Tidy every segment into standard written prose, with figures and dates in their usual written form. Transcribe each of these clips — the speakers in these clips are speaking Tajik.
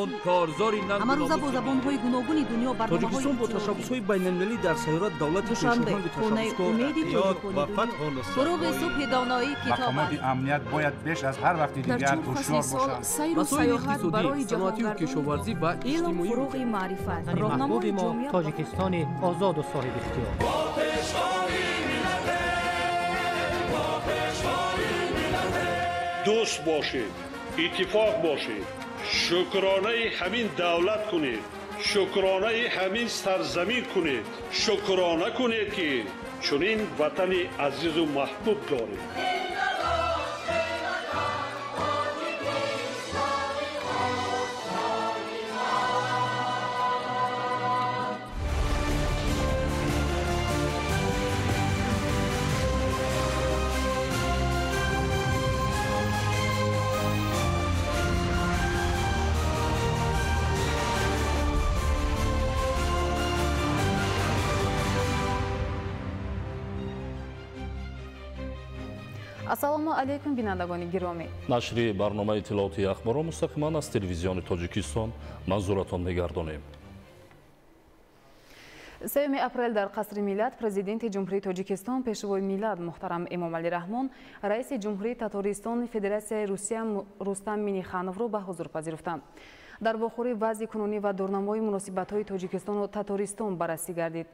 Он корзори ҳамарӯза бо забонҳои гуногуни дунё барномаҳои Тоҷикистон бо ташаббусҳои байналмилалӣ дар сайёра давлати Душанбе, пешоҳангу хонаи ташаббускор умеди тоҷикони ва дунё. фатҳу нусрат. Фуруғи субҳи доноӣ китоб Мақомоти аст. амният бояд беш аз ҳар вақти Дар дигар чор фасли ҳушёр сол бошанд. сайру Масоили саёҳат иқтисодӣ, барои саноатию ҷаҳонгардонии кишоварзӣ ва Илм иҷтимоӣ фуруғи маърифат, Ватани роҳнамои маҳбуби мо ҷомеа ба Тоҷикистони озоду соҳибихтиёр. Дӯст бошед, иттифоқ бошед, шукронаи ҳамин давлат кунед, шукронаи ҳамин сарзамин кунед, шукрона кунед, ки чунин ватани азизу маҳбуб доред. Ассалому алайкум, бинандагони гиромӣ. Нашри барномаи иттилоотии ахборро мустақиман аз телевизиони Тоҷикистон манзуратон мегардонем. 3 апрел дар Қасри Миллат Президенти Ҷумҳурии Тоҷикистон, Пешвои миллат муҳтарам Эмомалӣ Раҳмон раиси Ҷумҳурии Татористони Федератсияи Русия Рустам Миннихановро ба ҳузур пазируфтанд. Дар вохӯрӣ вазъи кунунӣ ва дурнамои муносибатҳои Тоҷикистону Татористон баррасӣ гардид.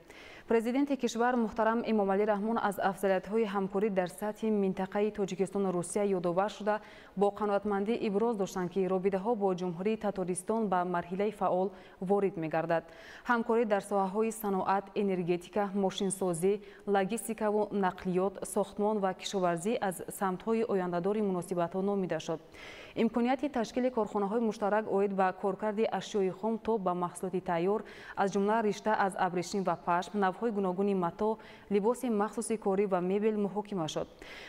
Президенти кишвар муҳтарам Эмомалӣ Раҳмон аз афзалиятҳои ҳамкорӣ дар сатҳи минтақаи Тоҷикистону Русия ёдовар шуда, бо қаноатмандӣ иброз доштанд, ки робитаҳо бо Ҷумҳурии Татористон ба марҳилаи фаъол ворид мегардад. Ҳамкорӣ дар соҳаҳои саноат, энергетика, мошинсозӣ, логистикаву нақлиёт, сохтмон ва кишоварзӣ аз самтҳои ояндадори муносибатҳо номида шуд. Имконияти ташкили корхонаҳои муштарак оид ба коркарди ашёи хом то ба маҳсулоти тайёр, аз ҷумла ришта аз абрешим ва пашм, навъҳои гуногуни матоъ, либоси махсуси корӣ ва мебел муҳокима шуд.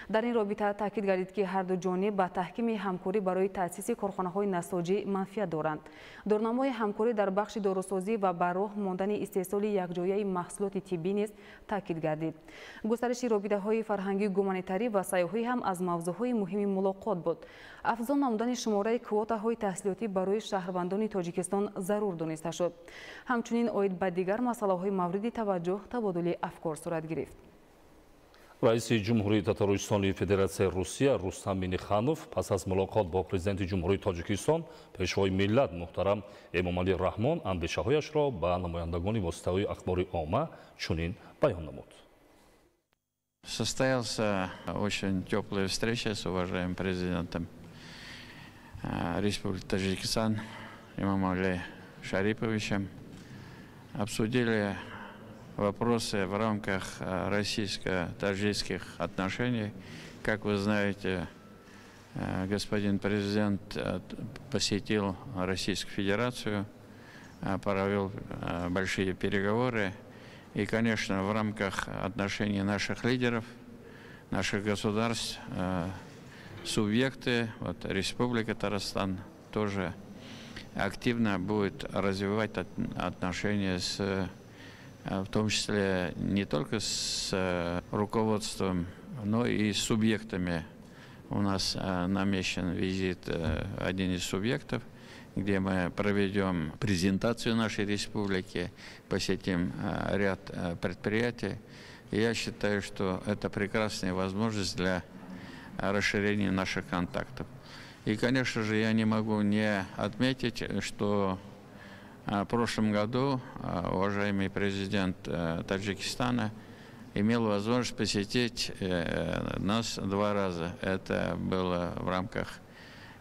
Дар ин робита таъкид гардид, ки ҳарду ҷониб ба таҳкими ҳамкорӣ барои таъсиси корхонаҳои насоҷӣ манфиат доранд. Дурнамои ҳамкорӣ дар бахши дорусозӣ ва ба роҳ мондани истеҳсоли якҷояи маҳсулоти тиббӣ низ таъкид гардид. Густариши робитаҳои фарҳангию гуманитарӣ ва сайёҳӣ ҳам аз мавзӯъҳои муҳими мулоқот буд. Афзун намудани шумораи квотаҳои таҳсилотӣ барои шаҳрвандони Тоҷикистон зарур дониста шуд. Ҳамчунин оид ба дигар масъалаҳои мавриди таваҷҷӯҳ табодули афкор сурат гирифт. Раиси Ҷумҳурии Татаристони Федератсияи Русия Рустам Минниханов пас аз мулоқот бо Президенти Ҷумҳурии Тоҷикистон, Пешвои миллат муҳтарам Эмомалӣ Раҳмон андешаҳояшро ба намояндагони воситаҳои ахбори омма чунин баён намуд. Состоялся очень теплая встреча с уважаемым президентом Республики Таджикистан Эмомали Шариповичем. Обсудили вопросы в рамках российско-таджикских отношений. Как вы знаете, господин президент посетил Российскую Федерацию, провел большие переговоры. И, конечно, в рамках отношений наших лидеров, наших государств, субъекты, вот Республика Татарстан тоже активно будет развивать отношения с, в том числе не только с руководством, но и с субъектами. У нас намечен визит один из субъектов, где мы проведем презентацию нашей республики, посетим ряд предприятий. И я считаю, что это прекрасная возможность для расширения наших контактов. И, конечно же, я не могу не отметить, что в прошлом году уважаемый президент Таджикистана имел возможность посетить нас 2 раза. Это было в рамках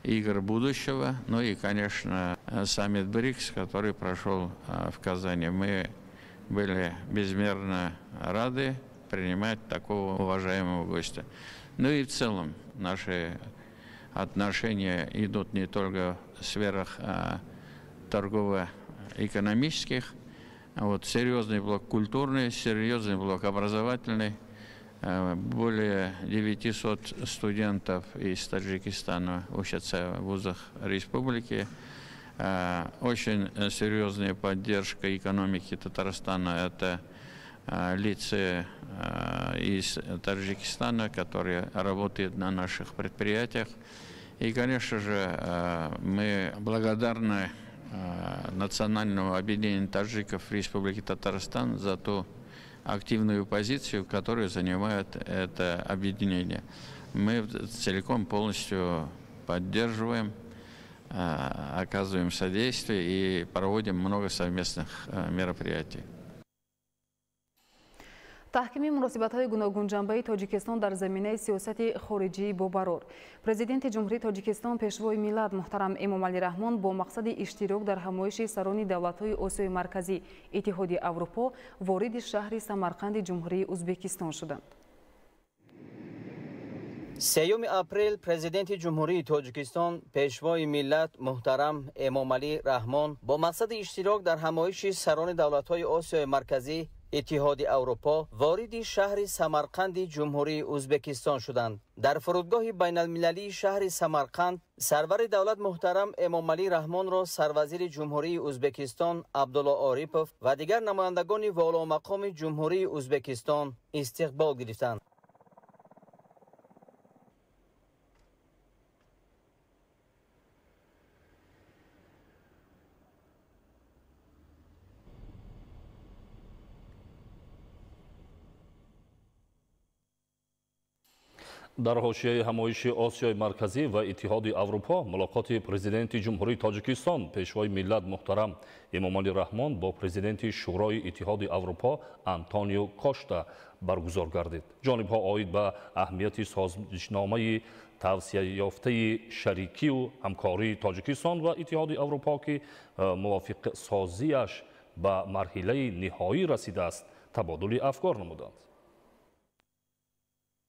игр будущего, ну и, конечно, саммит БРИКС, который прошел в Казани. Мы были безмерно рады принимать такого уважаемого гостя. Ну и в целом наши отношения идут не только в сферах торгово-экономических, вот, серьезный блок культурный, серьезный блок образовательный. Более 900 студентов из Таджикистана учатся в вузах республики. Очень серьезная поддержка экономики Татарстана – это лица из Таджикистана, которые работают на наших предприятиях. И, конечно же, мы благодарны Национального объединения таджиков Республики Татарстан за ту активную позицию, которую занимает это объединение. Мы целиком полностью поддерживаем, оказываем содействие и проводим много совместных мероприятий. Таҳкими муносибатҳои гуногунҷанбаи Тоҷикистон дар заминаи сиёсати хориҷии бобарор. Президенти Ҷумҳурии Тоҷикистон, Пешвои миллат муҳтарам Эмомалӣ Раҳмон бо мақсади иштирок дар ҳамоиши сарони давлатҳои Осиёи Марказӣ Иттиҳоди Аврупо вориди шаҳри Самарқанди Ҷумҳурии Узбекистон шуданд. 3 апрел Президенти Ҷумҳурии Тоҷикистон, Пешвои миллат муҳтарам Эмомалӣ Раҳмон бо мақсади иштирок дар ҳамоиши сарони давлатҳои Осиёи Марказӣ Иттиҳоди Аврупо вориди шаҳри Самарқанди Ҷумҳурии Узбекистон шуданд. Дар фурудгоҳи байналмилалии шаҳри Самарқанд сарвари давлат муҳтарам Эмомалӣ Раҳмонро сарвазири Ҷумҳурии Узбекистон Абдулло Орипов ва дигар намояндагони воломақоми Ҷумҳурии Узбекистон истиқбол гирифтанд. Дар ҳошияи ҳамоиши Осиёи Марказӣ ва Иттиҳоди Аврупо мулоқоти Президенти Ҷумҳурии Тоҷикистон, Пешвои миллат муҳтарам Эмомалӣ Раҳмон бо Президенти Шӯрои Иттиҳоди Аврупо Антонио Кошта баргузор гардид. Ҷонибҳо оид ба аҳамияти созишномаи тавсияёфтаи шарикию ҳамкории Тоҷикистон ва Иттиҳоди Аврупо, ки мувофиқсозиаш ба марҳилаи ниҳоӣ расидааст, табодули афкор намуданд.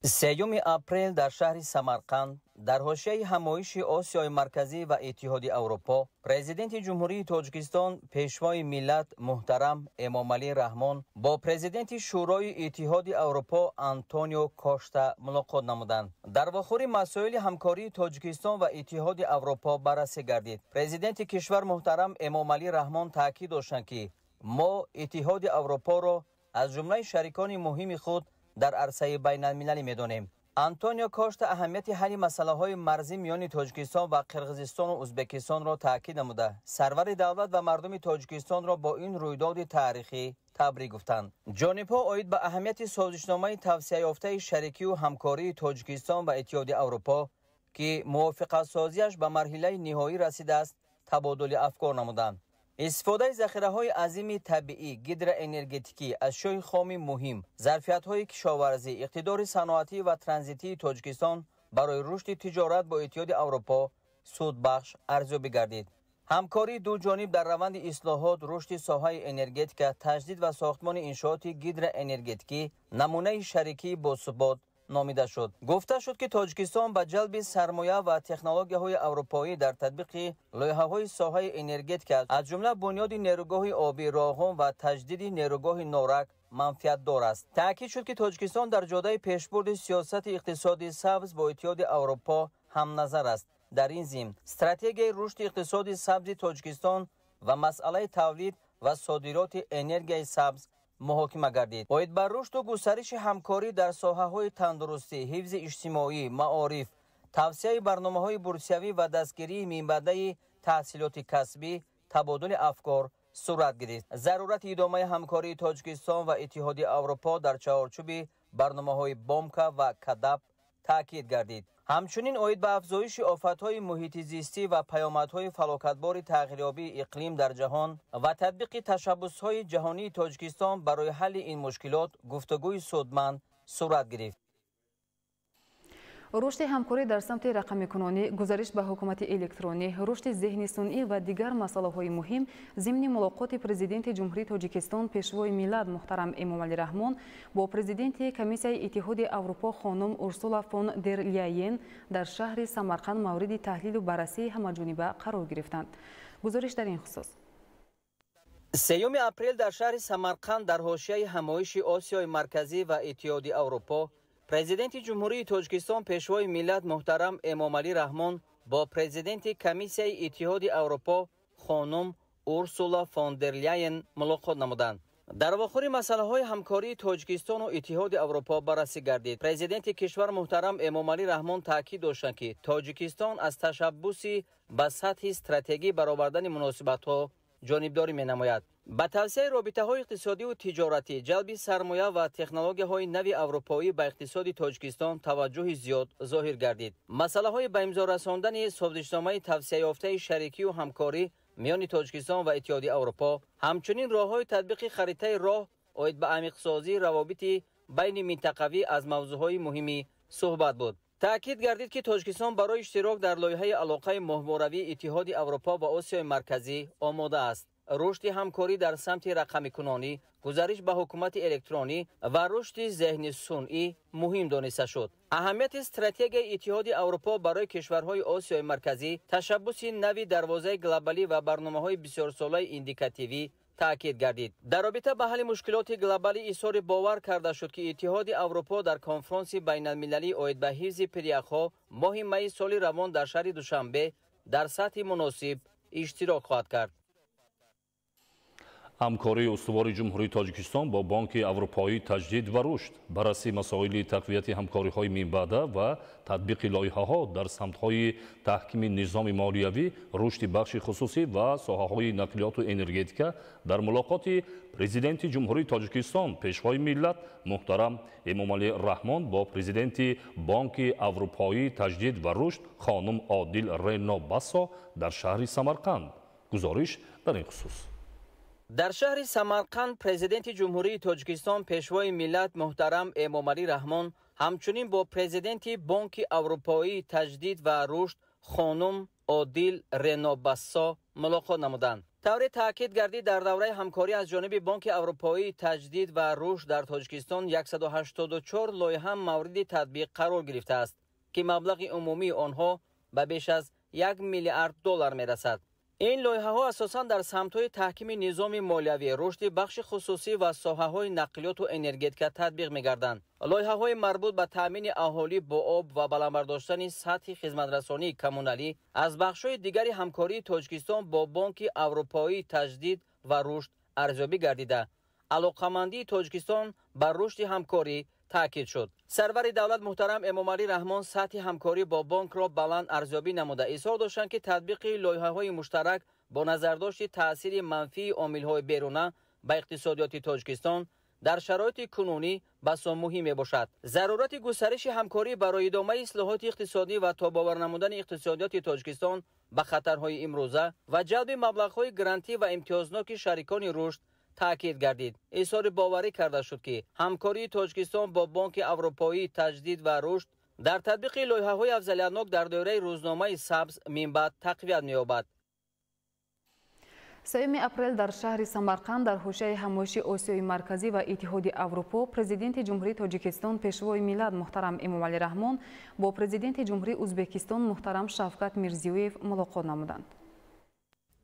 3 апрел дар шаҳри Самарқанд дар ҳошияи ҳамоиши Осиёи Марказӣ ва Иттиҳоди Аврупо Президенти Ҷумҳурии Тоҷикистон, Пешвои миллат муҳтарам Эмомалӣ Раҳмон бо Президенти Шӯрои Иттиҳоди Аврупо Антонио Кошта мулоқот намуданд. Дар вохӯри масоили ҳамкории Тоҷикистон ва Иттиҳоди Аврупо баррасӣ гардид. Президенти кишвар муҳтарам Эмомалӣ Раҳмон таъкид доштанд, ки мо Иттиҳоди Аврупоро аз ҷумлаи шарикони муҳими худ дар арсаи байналмилалӣ медонем. Антонио Кошта аҳамияти ҳалли масъалаҳои марзӣ миёни Тоҷикистон ва Қирғизистону Узбекистонро таъкид намуда, сарвари давлат ва мардуми Тоҷикистонро бо ин рӯйдоди таърихӣ табрик гуфтанд. Ҷонибҳо оид ба аҳамияти созишномаи тавсияёфтаи шарикию ҳамкории Тоҷикистон ва Иттиҳоди Аврупо, ки мувофиқатсозиаш ба марҳилаи ниҳоӣ расидааст, табодули афкор намуданд. Истифодаи захираҳои азими табиӣ, гидроэнергетикӣ, ашёи хоми муҳим, зарфиятҳои кишоварзӣ, иқтидори саноатӣ ва транзитии Тоҷикистон барои рушди тиҷорат бо Иттиҳоди Аврупо судбахш арзёбӣ гардид. Ҳамкории дуҷониб дар раванди ислоҳот, рушди соҳаи энергетика, таҷдид ва сохтмони иншооти гидроэнергетикӣ намунаи шарикии босубот номида шуд. Гуфта шуд, ки Тоҷикистон ба ҷалби сармоя ва технологияҳои аврупоӣ дар татбиқи лоиҳаҳои соҳаи энергетика, аз ҷумла бунёди нерӯгоҳи обӣ Роғун ва таҷдиди нерӯгоҳи Норак манфиатдор аст. Таъкид шуд, ки Тоҷикистон дар ҷодаи пешбурди сиёсати иқтисоди сабз бо Иттиҳоди Аврупо ҳамназар аст. Дар ин зимн стратегияи рушди иқтисоди сабзи Тоҷикистон ва масъалаи тавлид ва содироти энергияи сабз муҳокима гардид. Оид ба рушду густариши ҳамкорӣ дар соҳаҳои тандурустӣ, ҳифзи иҷтимоӣ, маориф, тавсияи барномаҳои бурсиявӣ ва дастгирии минбаъдаи таҳсилоти касбӣ табодули афкор сурат гирифт. Зарурати идомаи ҳамкории Тоҷикистон ва Иттиҳоди Аврупо дар чаҳорчӯби барномаҳои Бомка ва Кадаб таъкид гардид. Ҳамчунин оид ба афзоиши офатҳои муҳити зистӣ ва паёмадҳои фалокатбори тағйирёбии иқлим дар ҷаҳон ва татбиқи ташаббусҳои ҷаҳонии Тоҷикистон барои ҳалли ин мушкилот гуфтугӯи судманд сурат гирифт. Рушди ҳамкорӣ дар самти рақамикунонӣ, гузариш ба ҳукумати электронӣ, рушди зеҳни сунъӣ ва дигар масъалаҳои муҳим зимни мулоқоти Президенти Ҷумҳурии Тоҷикистон, Пешвои миллат муҳтарам Эмомалӣ Раҳмон бо Президенти Комиссияи Иттиҳоди Аврупо хонум Урсула фон дер Ляйен дар шаҳри Самарқанд мавриди таҳлилу баррасии ҳамаҷониба қарор гирифтанд. Гузориш дар ин хусус. 3 апрел дар шаҳри Самарқанд дар ҳошияи ҳамоиши Осиёи Марказӣ ва Иттиҳоди Аврупо Президенти Ҷумҳурии Тоҷикистон, Пешвои миллат муҳтарам Эмомалӣ Раҳмон бо Президенти Комиссияи Иттиҳоди Аврупо хонум Урсула фон дер Ляйен мулоқот намуданд. Дар вохӯри масъалаҳои ҳамкории Тоҷикистону Иттиҳоди Аврупо баррасӣ гардид. Президенти кишвар муҳтарам Эмомалӣ Раҳмон таъкид доштанд, ки Тоҷикистон аз ташаббуси ба сатҳи стратегӣ баровардани муносибатҳо ҷонибдорӣ менамояд. Ба тавсияи робитаҳои иқтисодиву тиҷоратӣ, ҷалби сармоя ва технологияҳои нави аврупоӣ ба иқтисоди Тоҷикистон таваҷҷӯҳи зиёд зоҳир гардид. Масъалаҳои ба имзо расондани созишномаи тавсияёфтаи шарикию ҳамкорӣ миёни Тоҷикистон ва Иттиҳоди Аврупо, ҳамчунин роҳҳои татбиқи харитаи роҳ оид ба амиқсозии равобити байни минтақавӣ аз мавзӯъҳои муҳими суҳбат буд. Таъкид гардид, ки Тоҷикистон барои иштирок дар лоиҳаи алоқаи моҳворавии Иттиҳоди Аврупо ва Осиёи Марказӣ омода аст. Рушди ҳамкорӣ дар самти рақамикунонӣ, гузариш ба ҳукумати электронӣ ва рушди зеҳни сунъӣ муҳим дониста шуд. Аҳамияти стратегияи Иттиҳоди Аврупо барои кишварҳои Осиёи Марказӣ, ташаббуси нави дарвозаи глобалӣ ва барномаҳои бисёрсолаи индикативӣ таъкид гардид. Дар робита ба ҳалли мушкилоти глобалӣ изҳори бовар карда шуд, ки Иттиҳоди Аврупо дар конфронси байналмилалӣ оид ба ҳифзи пиряхҳо моҳи майи соли равон дар шаҳри Душанбе дар сатҳи муносиб иштирок хоҳад кард. Ҳамкории устувори Ҷумҳурии Тоҷикистон бо Бонки Аврупоии таҷдид ва рушд, баррасии масоили тақвияти ҳамкориҳои минбаъда ва татбиқи лоиҳаҳо дар самтҳои таҳкими низоми молиявӣ, рушди бахши хусусӣ ва соҳаҳои нақлиёту энергетика дар мулоқоти Президенти Ҷумҳурии Тоҷикистон, Пешвои миллат муҳтарам Эмомалӣ Раҳмон бо Президенти Бонки Аврупоии таҷдид ва рушд хонум Одил Рено Бассо дар шаҳри Самарқанд. Гузориш дар ин хусус. Дар шаҳри Самарқанд Президенти Ҷумҳурии Тоҷикистон, Пешвои миллат муҳтарам Эмомалӣ Раҳмон ҳамчунин бо Президенти Бонки Аврупоии таҷдид ва рушд хонум Одил Рено Бассо мулоқот намуданд. Тавре таъкид гардид, дар давраи ҳамкорӣ аз ҷониби Бонки Аврупоии таҷдид ва рушд дар Тоҷикистон 184 лоиҳа мавриди татбиқ қарор гирифтааст, ки маблағи умумии онҳо ба беш аз 1 миллиард доллар мерасад. Ин лоиҳаҳо асосан дар самтҳои таҳкими низоми молиявӣ, рушди бахши хусусӣ ва соҳаҳои нақлиёту энергетика татбиқ мегарданд. Лоиҳаҳои марбут ба таъмини аҳолӣ бо об ва баландбардоштани сатҳи хизматрасонии коммуналӣ аз бахшҳои дигари ҳамкории Тоҷикистон бо Бонки Аврупоии таҷдид ва рушд арзёбӣ гардида, алоқамандии Тоҷикистон ба рушди ҳамкорӣ таъкид шуд. Сарвари давлат муҳтарам Эмомалӣ Раҳмон сатҳи ҳамкорӣ бо бонкро баланд арзёбӣ намуда, изҳор доштанд, ки татбиқи лоиҳаҳои муштарак бо назардошти таъсири манфии омилҳои беруна ба иқтисодиёти Тоҷикистон дар шароити кунунӣ басо муҳим мебошад. Зарурати густариши ҳамкорӣ барои идомаи ислоҳоти иқтисодӣ ва тобовар намудани иқтисодиёти Тоҷикистон ба хатарҳои имрӯза ва ҷалби маблағҳои грантӣ ва имтиёзноки шарикони рушд таъкид гардид. Изҳори боварӣ карда шуд, ки ҳамкории Тоҷикистон бо Бонки Аврупоии таҷдид ва рушд дар татбиқи лоиҳаҳои афзалиятнок дар доираи рӯзномаи сабз минбаъд тақвият меёбад. 3 апрел дар шаҳри Самарқанд дар ҳошияи ҳамоиши Осиёи Марказӣ ва Иттиҳоди Аврупо Президенти Ҷумҳурии Тоҷикистон, Пешвои миллат муҳтарам Эмомалӣ Раҳмон бо Президенти Ҷумҳурии Ӯзбекистон муҳтарам Шавкат Мирзиёев мулоқот намуданд.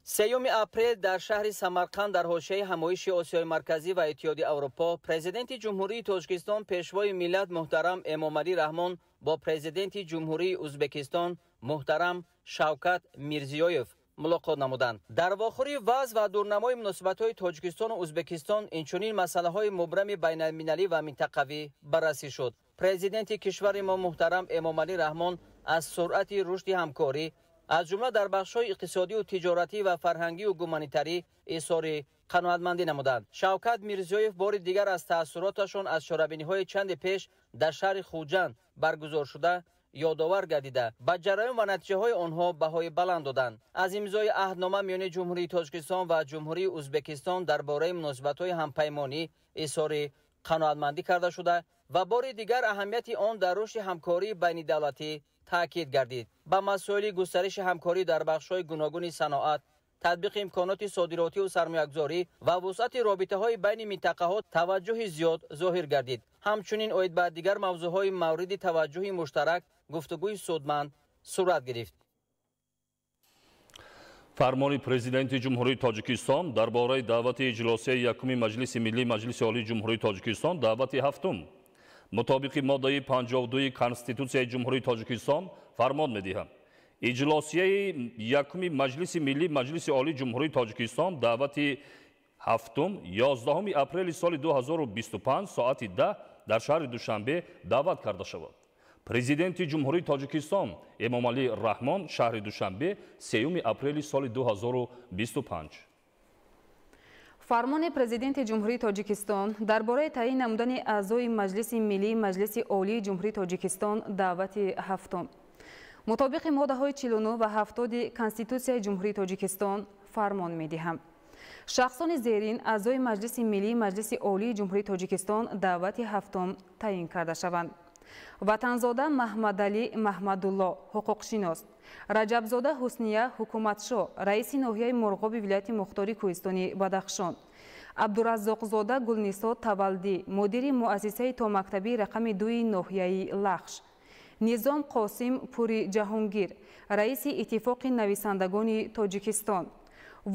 3 апрел дар шаҳри Самарқанд дар ҳошияи ҳамоиши Осиёи Марказӣ ва Иттиҳоди Аврупо Президенти Ҷумҳурии Тоҷикистон, Пешвои миллат муҳтарам Эмомалӣ Раҳмон бо Президенти Ҷумҳурии Ӯзбекистон муҳтарам Шавкат Мирзиёев мулоқот намуданд. Дар вохӯри вазъ ва дурнамои муносибатҳои Тоҷикистону Ӯзбекистон, инчунин масъалаҳои мубрами байналмилалӣ ва минтақавӣ баррасӣ шуд. Президенти кишвари мо муҳтарам Эмомалӣ Раҳмон аз суръати рушди ҳамкорӣ аз ҷумла дар бахшҳои иқтисодию тиҷоратӣ ва фарҳангию гуманитарӣ изҳори қаноатмандӣ намуданд. Шавкат Мирзиёев бори дигар аз таассуроташон аз чорабиниҳои чанде пеш дар шаҳри Хуҷанд баргузор шуда ёдовар гардида, ба ҷараён ва натиҷаҳои онҳо баҳои баланд доданд. Аз имзои аҳднома миёни Ҷумҳурии Тоҷикистон ва Ҷумҳурии Ӯзбекистон дар бораи муносибатҳои ҳампаймонӣ изҳори қаноатмандӣ карда шуда ва бори дигар аҳамияти он дар рушди ҳамкории байнидавлатӣ таъкид гардид. Ба масоили густариши ҳамкорӣ дар бахшҳои гуногуни саноат, татбиқи имконоти содиротиву сармоягузорӣ ва вусъати робитаҳои байни минтақаҳо таваҷҷӯҳи зиёд зоҳир гардид. Ҳамчунин оид ба дигар мавзӯъҳои мавриди таваҷҷӯҳи муштарак гуфтугӯи судманд сурат гирифт. Фармони Президенти Ҷумҳурии Тоҷикистон дар бораи даъвати иҷлосияи якуми Маҷлиси Миллии Маҷлиси Олии Ҷумҳурии Тоҷикистон даъвати ҳафтум. Мутобиқи моддаи 52 Конститутсияи Ҷумҳурии Тоҷикистон фармон медиҳам. Иҷлосияи якуми Маҷлиси Миллии Маҷлиси Олии Ҷумҳурии Тоҷикистон даъвати ҳафтум 11 апрели соли 2025 соати 10 дар шаҳри Душанбе даъват карда шавад. Президенти Ҷумҳурии Тоҷикистон Эмомалӣ Раҳмон, шаҳри Душанбе, 3 апрели соли 2025. Фармони Президенти Ҷумҳурии Тоҷикистон дар бораи таъин намудани аъзои Маҷлиси Миллии Маҷлиси Олии Ҷумҳурии Тоҷикистон даъвати ҳафтум. Мутобиқи моддаҳои 49 ва 70 Конститутсияи Ҷумҳурии Тоҷикистон фармон медиҳам. Шахсони зерин аъзои Маҷлиси Миллии Маҷлиси Олии Ҷумҳурии Тоҷикистон даъвати ҳафтум таъин карда шаванд. Ватанзода Маҳмадалӣ Маҳмадулло, ҳуқуқшинос. Раҷабзода Ҳусния Ҳукуматшо, раиси ноҳияи Мурғоби вилояти Мухтори Кӯҳистони Бадахшон. Абдураззоқзода Гулнисо Тавалдӣ, мудири муассисаи томактабии рақами 2 ноҳияи Лахш. Низом Қосим Пури Ҷаҳонгир, раиси Иттифоқи нависандагони Тоҷикистон.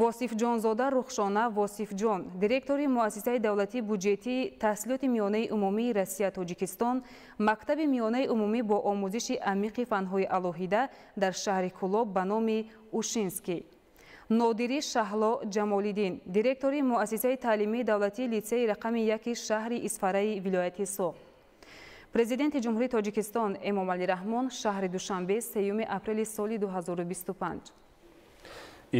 Восифҷонзода Рухшона Восифҷон, директори муассисаи давлатии буҷетии таҳсилоти миёнаи умумии Россия Тоҷикистон, мактаби миёнаи умумӣ бо омӯзиши амиқи фанҳои алоҳида дар шаҳри Кӯлоб ба номи Ушинский. Нодирӣ Шаҳло Ҷамолиддин, директори муассисаи таълимии давлатии литсеи рақами 1 шаҳри Исфараи вилояти Суғд. Президенти Ҷумҳурии Тоҷикистон Эмомалӣ Раҳмон, шаҳри Душанбе, 3 апрели соли 2025.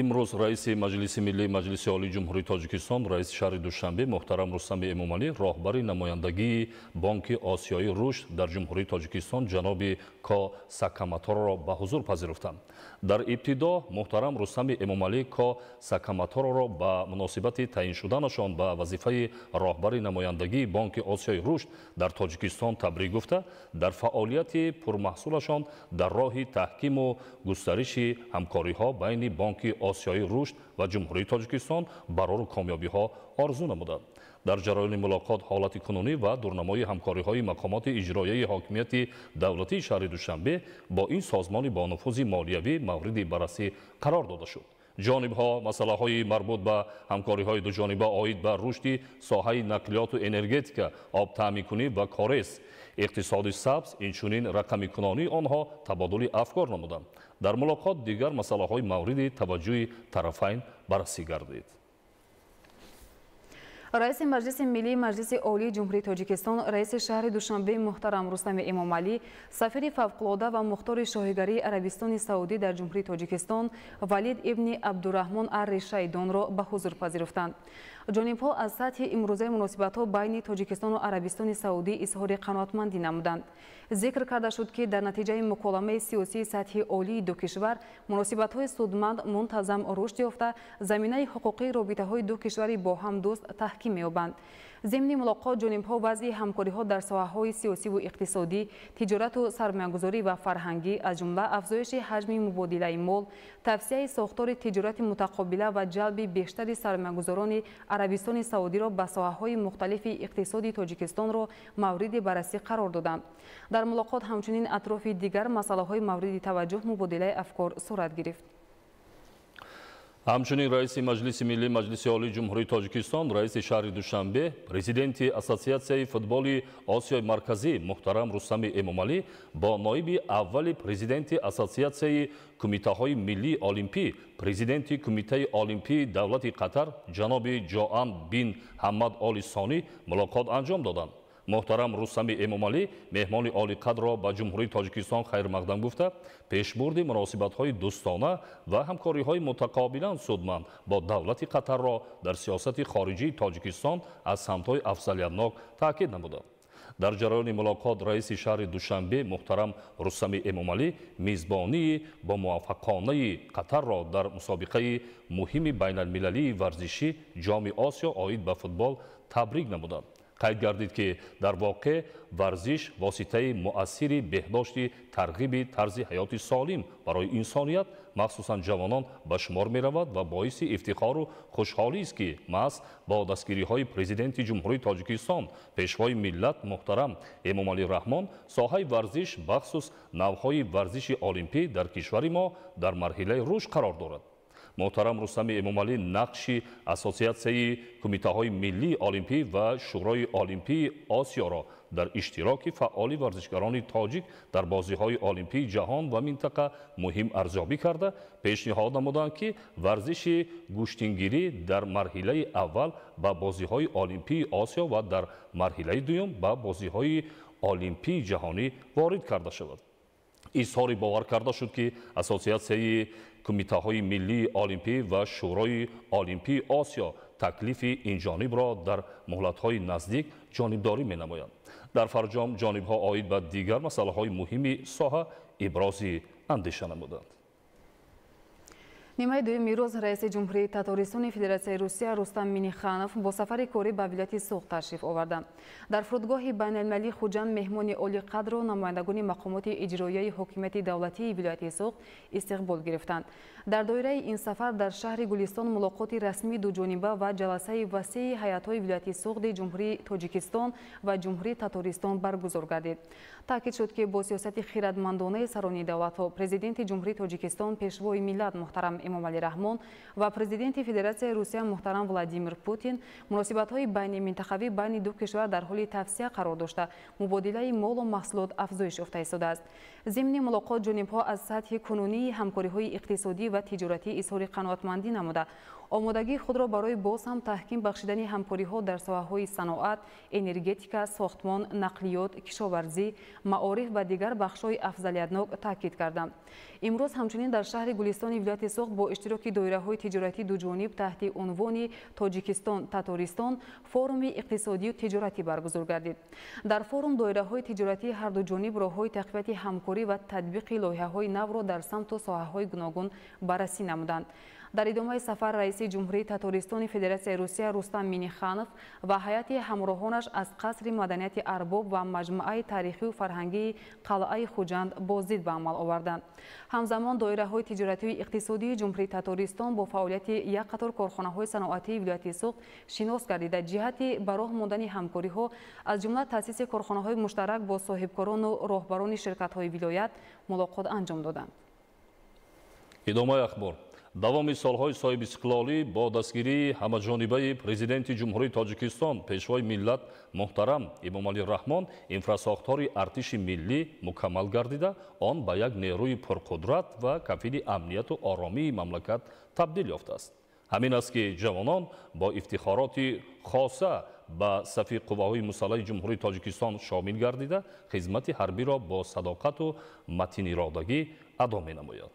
Имрӯз раиси Маҷлиси Миллии Маҷлиси Олии Ҷумҳурии Тоҷикистон, раиси шаҳри Душанбе муҳтарам Рустами Эмомалӣ роҳбари намояндагии Бонки Осиёии Рушд дар Ҷумҳурии Тоҷикистон ҷаноби Ко Сакаматороро ба ҳузур пазируфтанд. Дар ибтидо муҳтарам Рустами Эмомалӣ Ко Сакаматороро ба муносибати таъин шуданашон ба вазифаи роҳбари намояндагии Бонки Осиёи Рушд дар Тоҷикистон табрик гуфта, дар фаъолияти пурмаҳсулашон дар роҳи таҳкиму густариши ҳамкориҳо байни Бонки Осиёи Рушд ва Ҷумҳурии Тоҷикистон барору комёбиҳо орзу намуданд. Дар ҷараёни мулоқот ҳолати кунунӣ ва дурнамои ҳамкориҳои мақомоти иҷроияи ҳокимияти давлатии шаҳри Душанбе бо ин созмони бонуфузи молиявӣ мавриди баррасӣ қарор дода шуд. Ҷонибҳо масъалаҳои марбут ба ҳамкориҳои дуҷониба оид ба рушди соҳаи нақлиёту энергетика, обтаъминкунӣ ва корез, иқтисоди сабз, инчунин рақамикунонии онҳо табодули афкор намуданд. Дар мулоқот дигар масъалаҳои мавриди таваҷҷӯҳи тарафайн баррасӣ гардид. Раиси Маҷлиси Миллии Маҷлиси Олии Ҷумҳурии Тоҷикистон, раиси шаҳри Душанбе муҳтарам Рустами Эмомалӣ, сафири фавқулода ва мухтори шоҳигарии Арабистони Саудӣ дар Ҷумҳурии Тоҷикистон Валид ибни Абдураҳмон ар-Ришайдонро ба ҳузур пазируфтанд. Ҷонибҳо аз сатҳи имрӯзаи муносибатҳо байни Тоҷикистону Арабистони Саудӣ изҳори қаноатмандӣ намуданд. Зикр карда шуд, ки дар натиҷаи муколамаи сиёсии сатҳи олии ду кишвар муносибатҳои судманд мунтазам рушд ёфта, заминаи ҳуқуқии робитаҳои ду кишвари бо ҳам дӯст таҳким меёбанд. Зимни мулоқот ҷонибҳо вазъи ҳамкориҳо дар соҳаҳои сиёсиву иқтисодӣ, тиҷорату сармоягузорӣ ва фарҳангӣ, аз ҷумла афзоиши ҳаҷми мубодилаи мол, тавсияи сохтори тиҷорати мутақобила ва ҷалби бештари сармоягузорони Арабистони Саудиро ба соҳаҳои мухталифи иқтисоди Тоҷикистонро мавриди баррасӣ қарор доданд. Дар мулоқот ҳамчунин атрофи дигар масъалаҳои мавриди таваҷҷӯҳ мубодилаи афкор сурат гирифт. Ҳамчунин раиси Маҷлиси Миллии Маҷлиси Олии Ҷумҳурии Тоҷикистон, раиси шаҳри Душанбе, президенти Ассотсиатсияи футболи Осиёи Марказӣ муҳтарам Рустами Эмомалӣ бо ноиби аввали президенти Ассотсиатсияи кумитаҳои миллии олимпӣ, президенти Кумитаи олимпии давлати Қатар ҷаноби Ҷоан бин Ҳаммад Оли Сонӣ мулоқот анҷом доданд. Муҳтарам Рустами Эмомалӣ меҳмони олиқадрро ба Ҷумҳурии Тоҷикистон хайрмақдам гуфта, пешбурди муносибатҳои дӯстона ва ҳамкориҳои мутақобилан судманд бо давлати Қатарро дар сиёсати хориҷии Тоҷикистон аз самтҳои афзалиятнок таъкид намуданд. Дар ҷараёни мулоқот раиси шаҳри Душанбе муҳтарам Рустами Эмомалӣ мизбонии бо муваффақонаи Қатарро дар мусобиқаи муҳими байналмилалии варзишӣ Ҷоми Осиё оид ба футбол табрик намуданд. Қайд гардид, ки дар воқеъ варзиш воситаи муассири беҳдошти тарғиби тарзи ҳаёти солим барои инсоният, махсусан ҷавонон ба шумор меравад ва боиси ифтихору хушҳолист, ки маҳз бо дастгириҳои президенти Ҷумҳурии Тоҷикистон, пешвои миллат муҳтарам Эмомалӣ Раҳмон соҳаи варзиш, бахсус навъҳои варзиши олимпӣ дар кишвари мо дар марҳилаи рушд қарор дорад. Муҳтарам Рустами Эмомалӣ нақши Ассотсиатсияи кумитаҳои миллии олимпӣ ва Шӯрои олимпии Осиёро дар иштироки фаъоли варзишгарони тоҷик дар бозиҳои олимпии ҷаҳон ва минтақа муҳим арзёбӣ карда, пешниҳод намуданд, ки варзиши гӯштингирӣ дар марҳилаи аввал ба бозиҳои олимпии Осиё ва дар марҳилаи дуюм ба бозиҳои олимпии ҷаҳонӣ ворид карда шавад. Изҳори бовар карда шуд, ки Ассотсиатсияи кумитаҳои миллии олимпӣ ва Шӯрои олимпии Осиё Таклифи инҷонибро дар муҳлатҳои наздик ҷонибдорӣ менамоянд. Дар фарҷом ҷонибҳо оид ба дигар масъалаҳои муҳими соҳа ибрози андеша намуданд. Нимаи дуюми рӯз раиси Ҷумҳурии Татористони Федератсияи Русия Рустам Минниханов бо сафари корӣ ба вилояти Суғд ташриф оварданд. Дар фурудгоҳи байналмилалии Хуҷанд меҳмони олиқадру намояндагони мақомоти иҷроияи ҳокимияти давлатии вилояти Суғд истиқбол гирифтанд. Дар доираи ин сафар дар шаҳри Гулистон мулоқоти расмии дуҷониба ва ҷаласаи васеи ҳайатҳои вилояти Суғди Ҷумҳурии Тоҷикистон ва Ҷумҳурии Татористон баргузор гардид. Таъкид шуд, ки бо сиёсати хирадмандонаи сарони давлатҳо Президенти Ҷумҳурии Тоҷикистон, Пешвои миллат муҳтарам Эмомалӣ Раҳмон ва Президенти Федератсияи Русия муҳтарам Владимир Путин муносибатҳои байниминтақавӣ байни ду кишвар дар ҳоли тавсия қарор дошта, мубодилаи молу маҳсулот афзоиш ёфта истодааст. Зимни мулоқот ҷонибҳо аз сатҳи кунунии ҳамкориҳои иқтисодӣ ва тиҷоратӣ изҳори қаноатмандӣ намуда, омодагии худро барои боз ҳам таҳким бахшидани ҳамкориҳо дар соҳаҳои саноат, энергетика, сохтмон, нақлиёт, кишоварзӣ, маориф ва дигар бахшҳои афзалиятнок таъкид карданд. Имрӯз ҳамчунин дар шаҳри Гулистони вилояти Суғд бо иштироки доираҳои тиҷоратӣ дуҷониб таҳти унвони Тоҷикистон Татористон форуми иқтисодию тиҷоратӣ баргузор гардид. Дар форум доираҳои тиҷоратии ҳарду ҷониб роҳҳои тақвияти ҳамкорӣ ва татбиқи лоиҳаҳои навро дар самту соҳаҳои гуногун баррасӣ намуданд. Дар идомаи сафар раиси Ҷумҳурии Татористони Федератсияи Русия Рустам Минниханов ва ҳайати ҳамроҳонаш аз қасри маданияти Арбоб ва маҷмӯаи таърихию фарҳангии қалъаи Хуҷанд боздид ба амал оварданд. Ҳамзамон доираҳои тиҷоратию иқтисодии Ҷумҳурии Татористон бо фаъолияти як қатор корхонаҳои саноатии вилояти Суғд шинос гардида, ҷиҳати ба роҳ мондани ҳамкориҳо, аз ҷумла таъсиси корхонаҳои муштарак бо соҳибкорону роҳбарони ширкатҳои вилоят мулоқот анҷом доданд. Идомаи ахбор. Давоми солҳои соҳибистиқлолӣ бо дастгирии ҳамаҷонибаи Президенти Ҷумҳурии Тоҷикистон, Пешвои миллат муҳтарам Эмомалӣ Раҳмон инфрасохтори артиши миллӣ мукаммал гардида, он ба як нерӯи пурқудрат ва кафили амнияту оромии мамлакат табдил ёфтааст. Ҳамин аст, ки ҷавонон бо ифтихороти хоса ба сафи қувваҳои мусаллаҳи Ҷумҳурии Тоҷикистон шомил гардида, хизмати ҳарбиро бо садоқату матиниродагӣ адо менамоянд.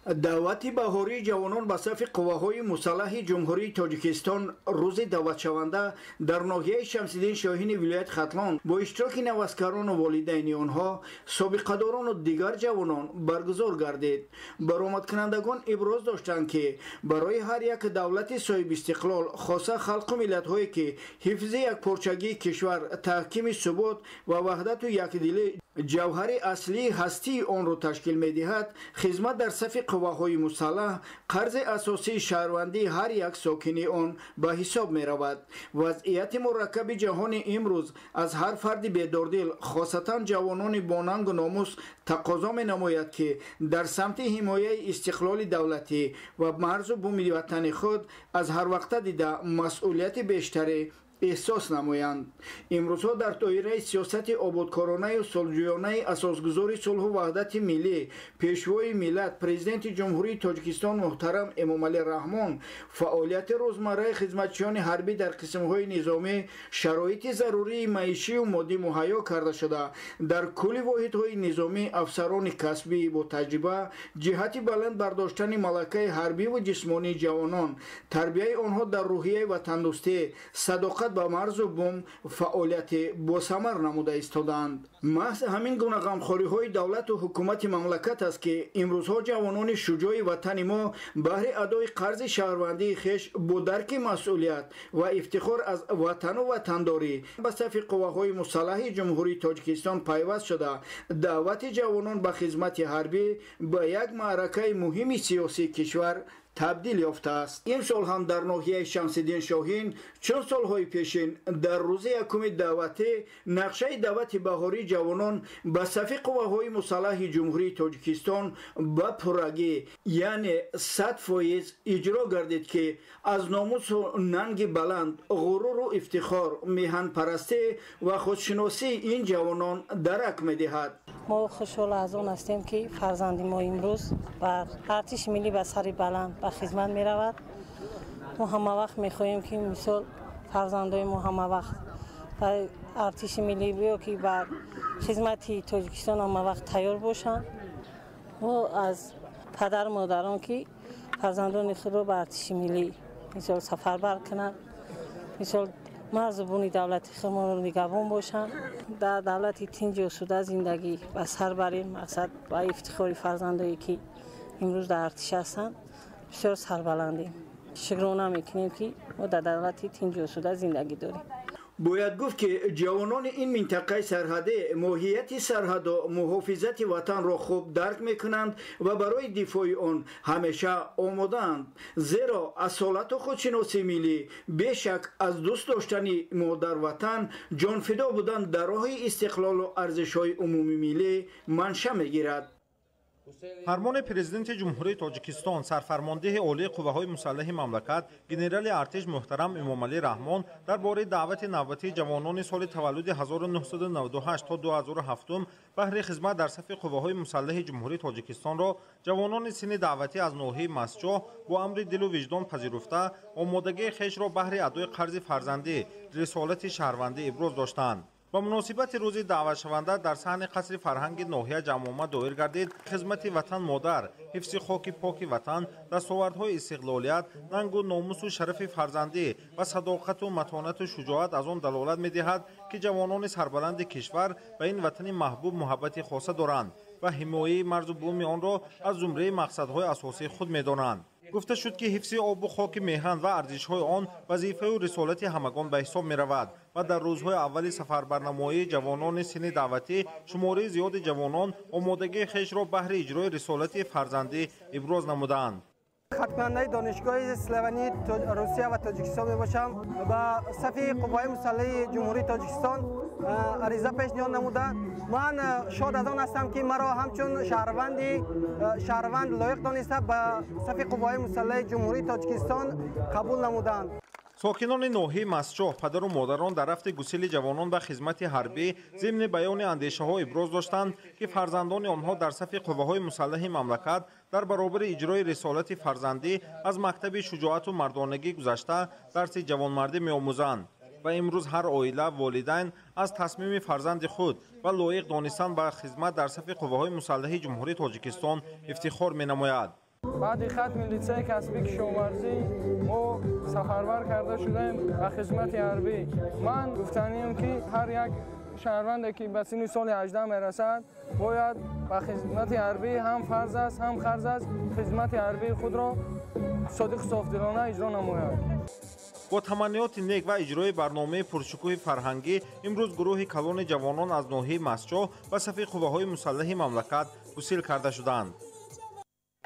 Даъвати баҳории ҷавонон ба сафи қувваҳои мусаллаҳи Ҷумҳурии Тоҷикистон рӯзи даъватшаванда дар ноҳияи Шамсиддин Шоҳини вилояти Хатлон бо иштироки наваскарону волидайни онҳо, собиқадорону дигар ҷавонон баргузор гардид. Баромадкунандагон иброз доштанд, ки барои ҳар як давлати соҳибистиқлол, хоса халқу миллатҳое ки ҳифзи якпорчагии кишвар, таҳкими субот ва ваҳдату якдилӣ ҷавҳари аслии ҳастии онро ташкил медиҳад, хизмат дар сафи қувваҳои мусаллаҳ қарзи асосии шаҳрвандии ҳар як сокини он ба ҳисоб меравад. Вазъияти мураккаби ҷаҳони имрӯз аз ҳар фарди бедордил, хосатан ҷавонони бонангу номус, тақозо менамояд, ки дар самти ҳимояи истиқлоли давлатӣ ва марзу буми ватани худ аз ҳарвақта дида масъулияти бештаре эҳсос намоянд. Имрӯзҳо дар доираи сиёсати ободкоронаю сулҳҷӯёнаи асосгузори сулҳу ваҳдати миллӣ, Пешвои миллат, Президенти Ҷумҳурии Тоҷикистон муҳтарам Эмомалӣ Раҳмон фаъолияти рӯзмарраи хизматчиёни ҳарбӣ дар қисмҳои низомӣ шароити зарурии маишию моддӣ муҳайё карда шуда, дар кулли воҳидҳои низомӣ афсарони касбӣ бо таҷриба ҷиҳати баланд бардоштани малакаи ҳарбиву ҷисмонии ҷавонон, тарбияи онҳо дар рӯҳияи ватандӯстӣ, садоқат ба марзу бум фаъолияти босамар намуда истодаанд. Маҳз ҳамин гуна ғамхориҳои давлату ҳукумати мамлакат аст, ки имрӯзҳо ҷавонони шуҷои ватани мо баҳри адои қарзи шаҳрвандии хеш бо дарки масъулият ва ифтихор аз ватану ватандорӣ ба сафи қувваҳои мусаллаҳи Ҷумҳурии Тоҷикистон пайваст шуда, даъвати ҷавонон ба хизмати ҳарбӣ ба як маъракаи муҳими сиёсии кишвар табдил ёфтааст. Имсол ҳам дар ноҳияи Шамсиддин Шоҳин чун солҳои пешин дар рӯзи якуми даъватӣ нақшаи даъвати баҳории ҷавонон ба сафи қувваҳои мусаллаҳи Ҷумҳурии Тоҷикистон ба пуррагӣ, яъне 100% иҷро гардид, ки аз номусу нанги баланд, ғуруру ифтихор, меҳанпарастӣ ва худшиносии ин ҷавонон дарак медиҳад. Мо хушҳол аз он ҳастем, ки фарзанди мо имрӯз бар артиши миллӣ ба сари баланд ба хизмат меравад. Мо ҳама вақт мехоҳем, ки мисол фарзандои мо ҳама вақт ба артиши миллӣ ё ки ба хизмати Тоҷикистон ҳама вақт тайёр бошанд. Мо аз падару модарон, ки фарзандони худро ба артиши миллӣ Мисол сафарбар кунанд, мисол марзу буни давлати худмонро нигаҳбон бошанд, дар давлати тинҷу осуда зиндагӣ ба сар барем. Мақсад ба ифтихори фарзандое ки имрӯз дар артиш ҳастанд, бисёр сарбаландем. Шукрона мекунем, ки мо дар давлати тинҷу осуда зиндагӣ дорем. Бояд гуфт, ки ҷавонони ин минтақаи сарҳадӣ моҳияти сарҳаду муҳофизати ватанро хуб дарк мекунанд ва барои дифои он ҳамеша омодаанд, зеро асолату худшиносии миллӣ бешак аз дӯст доштани модарватан, ҷонфидо будан дар роҳи истиқлолу арзишҳои умумимиллӣ манша мегирад. Фармони Президенти Ҷумҳурии Тоҷикистон, Сарфармондеҳи Олии Қувваҳои Мусаллаҳи мамлакат, генерали артиш муҳтарам Эмомалӣ Раҳмон дар бораи даъвати навбатии ҷавонони соли таваллуди 1998 то 2007 баҳри хизмат дар сафи Қувваҳои Мусаллаҳи Ҷумҳурии Тоҷикистонро ҷавонони синни даъватӣ аз ноҳияи Мастчоҳ бо амри дилу виҷдон пазируфта, омодагии хешро баҳри адои қарзи фарзандӣ, рисолати шаҳрвандӣ иброз доштанд. Ба муносибати рӯзи даъватшаванда дар саҳни қасри фарҳанги ноҳия ҷамъомад доир гардид. Хизмати ватан модар, ҳифзи хоки поки ватан, дастовардҳои истиқлолият, нангу номусу шарафи фарзандӣ ва садоқату матонату шуҷоат аз он далолат медиҳад, ки ҷавонони сарбаланди кишвар ба ин ватани маҳбуб муҳаббати хоса доранд ва ҳимояи марзу буми онро аз зумраи мақсадҳои асосии худ медонанд. Гуфта шуд, ки ҳифзи обу хоки меҳан ва арзишҳои он вазифаю рисолати ҳамагон ба ҳисоб меравад ва дар рӯзҳои аввали сафарбарнамоии ҷавонони синни даъватӣ шумораи зиёди ҷавонон омодагии хешро баҳри иҷрои рисолати фарзандӣ иброз намуданд. Хатмкунандаи донишгоҳи славянии Русия ва Тоҷикистон мебошам. Ба сафи Қувваҳои Мусаллаҳи Ҷумҳурии Тоҷикистон ариза пешниҳод намуда, ман шод аз он ҳастам, ки маро ҳамчун шаҳрванд лоиқ дониста, ба сафи Қувваҳои Мусаллаҳи Ҷумҳурии Тоҷикистон қабул намуданд. Сокинони ноҳияи Мастчоҳ, падару модарон дар рафти гусили ҷавонон ба хизмати ҳарбӣ зимни баёни андешаҳо иброз доштанд, ки фарзандони онҳо дар сафи қувваҳои мусаллаҳи мамлакат дар баробари иҷрои рисолати фарзандӣ аз мактаби шуҷоату мардонагӣ гузашта, дарси ҷавонмардӣ меомӯзанд ва имрӯз ҳар оила, волидайн аз тасмими фарзанди худ ва лоиқ донистан ба хизмат дар сафи қувваҳои мусаллаҳи Ҷумҳурии Тоҷикистон ифтихор менамояд. Баъди хатми литсейи касбии кишоварзӣ мо сафарбар карда шудаем ба хизмати ҳарбӣ. Ман гуфтанием, ки ҳар як шаҳрванде, ки ба синни соли 18 мерасад, бояд ба хизмати ҳарбӣ ҳам фарз аст, ҳам қарз аст, хизмати ҳарбии худро содиқу софдилона иҷро намояд. Бо таманниёти нек ва иҷрои барномаи пуршукӯҳи фарҳангӣ имрӯз гурӯҳи калони ҷавонон аз ноҳияи Мастчоҳ ба сафи қувваҳои мусаллаҳи мамлакат гусил карда шуданд.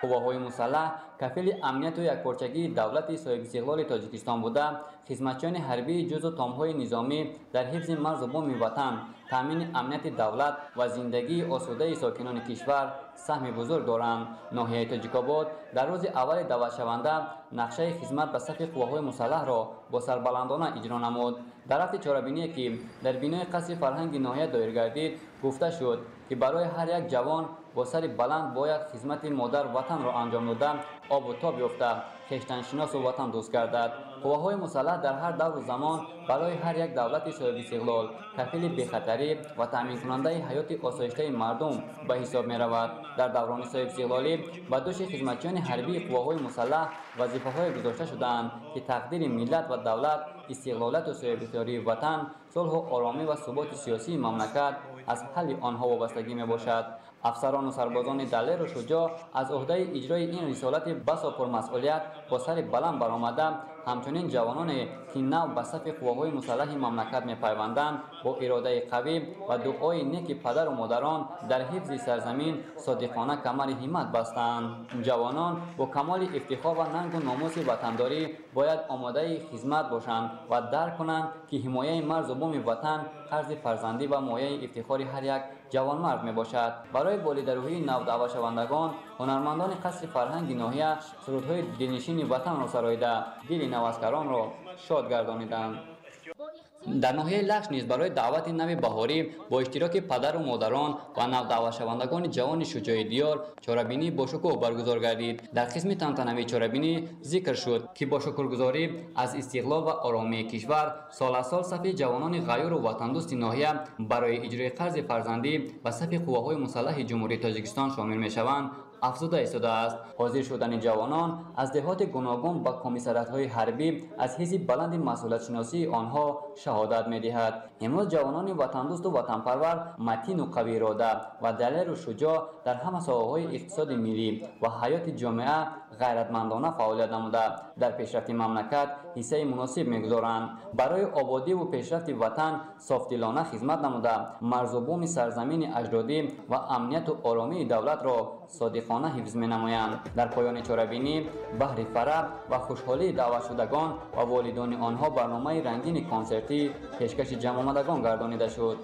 Қувваҳои мусаллаҳ кафили амнияту якпорчагии давлати соҳибистиқлоли Тоҷикистон буда, хизматчиёни ҳарбии ҷузу томҳои низомӣ дар ҳифзи марзу буми ватан, таъмини амнияти давлат ва зиндагии осудаи сокинони кишвар саҳми бузург доранд. Ноҳияи Тоҷикобод дар рӯзи аввали даъватшаванда нақшаи хизмат ба сафи қувваҳои мусаллаҳро бо сарбаландона иҷро намуд. Дар рафти чорабиние, ки дар бинои қасри фарҳанги ноҳия доир гардид, гуфта шуд, ки барои ҳар як ҷавон бо сари баланд бояд хизмати модар ватанро анҷом дода, обу тоб ёфта, хештаншиносу ватандӯст гардад. Қувваҳои мусаллаҳ дар ҳар давру замон барои ҳар як давлати соҳибистиқлол кафили бехатарӣ ва таъминкунандаи ҳаёти осоиштаи мардум ба ҳисоб меравад. Дар даврони соҳибистиқлолӣ ба дӯши хизматчиёни ҳарбии қувваҳои мусаллаҳ вазифаҳое гузошта шудаанд, ки тақдири миллат ва давлат, истиқлолияту соҳибихтиёрии ватан, сулҳу оромӣ ва суботи сиёсии мамлакат аз ҳалли онҳо вобастагӣ мебошад. Афсарону сарбозони далеру шуҷоъ аз ӯҳдаи иҷрои ин рисолати басо пурмасъулият бо сари баланд баромада, ҳамчунин ҷавононе, ки нав ба сафи қувваҳои мусаллаҳи мамлакат мепайванданд, бо иродаи қавӣ ва дуои неки падару модарон дар ҳифзи сарзамин содиқона камари ҳиммат бастанд. Ҷавонон бо камоли ифтихор ва нангу номуси ватандорӣ бояд омодаи хизмат бошанд ва дарк кунанд, ки ҳимояи марзу буми ватан қарзи фарзандӣ ва мояи ифтихори ҳар як ҷавонмард мебошад. Барои болидарӯҳии навдаъватшавандагон ҳунармандони қасри фарҳанги ноҳия сурудҳои дилнишини ватанро сароида, дили наваскаронро шод гардониданд. Дар ноҳияи Лахш низ барои даъвати нави баҳорӣ бо иштироки падару модарон ва навдаъватшавандагони ҷавони шуҷои диёр чорабинии бошукӯҳ баргузор гардид. Дар қисми тантанавии чорабинӣ зикр шуд, ки бо шукргузорӣ аз истиқлол ва оромии кишвар сол аз сол сафи ҷавонони ғайюру ватандӯсти ноҳия барои иҷрои қарзи фарзандӣ ба сафи қувваҳои мусаллаҳи Ҷумҳурии Тоҷикистон шомил мешаванд, афзуда истодааст. Ҳозир шудани ҷавонон аз деҳоти гуногун ба комиссариятҳои ҳарбӣ аз ҳисси баланди масъулиятшиносии онҳо шаҳодат медиҳад. Имрӯз ҷавонони ватандӯсту ватанпарвар матину қавиирода ва далеру шуҷоъ дар ҳама соҳаҳои иқтисоди миллӣ ва ҳаёти ҷомеа ғайратмандона фаъолият намуда, дар пешрафти мамлакат ҳиссаи муносиб мегузоранд. Барои ободиву пешрафти ватан софдилона хизмат намуда, марзу буми сарзамини аҷдодӣ ва амнияту оромии давлатро содиқона ҳифз менамоянд. Дар поёни чорабинӣ баҳри фараҳ ва хушҳолии даъватшудагон ва волидони онҳо барномаи рангини консертӣ пешкаши ҷамъомадагон гардонида шуд.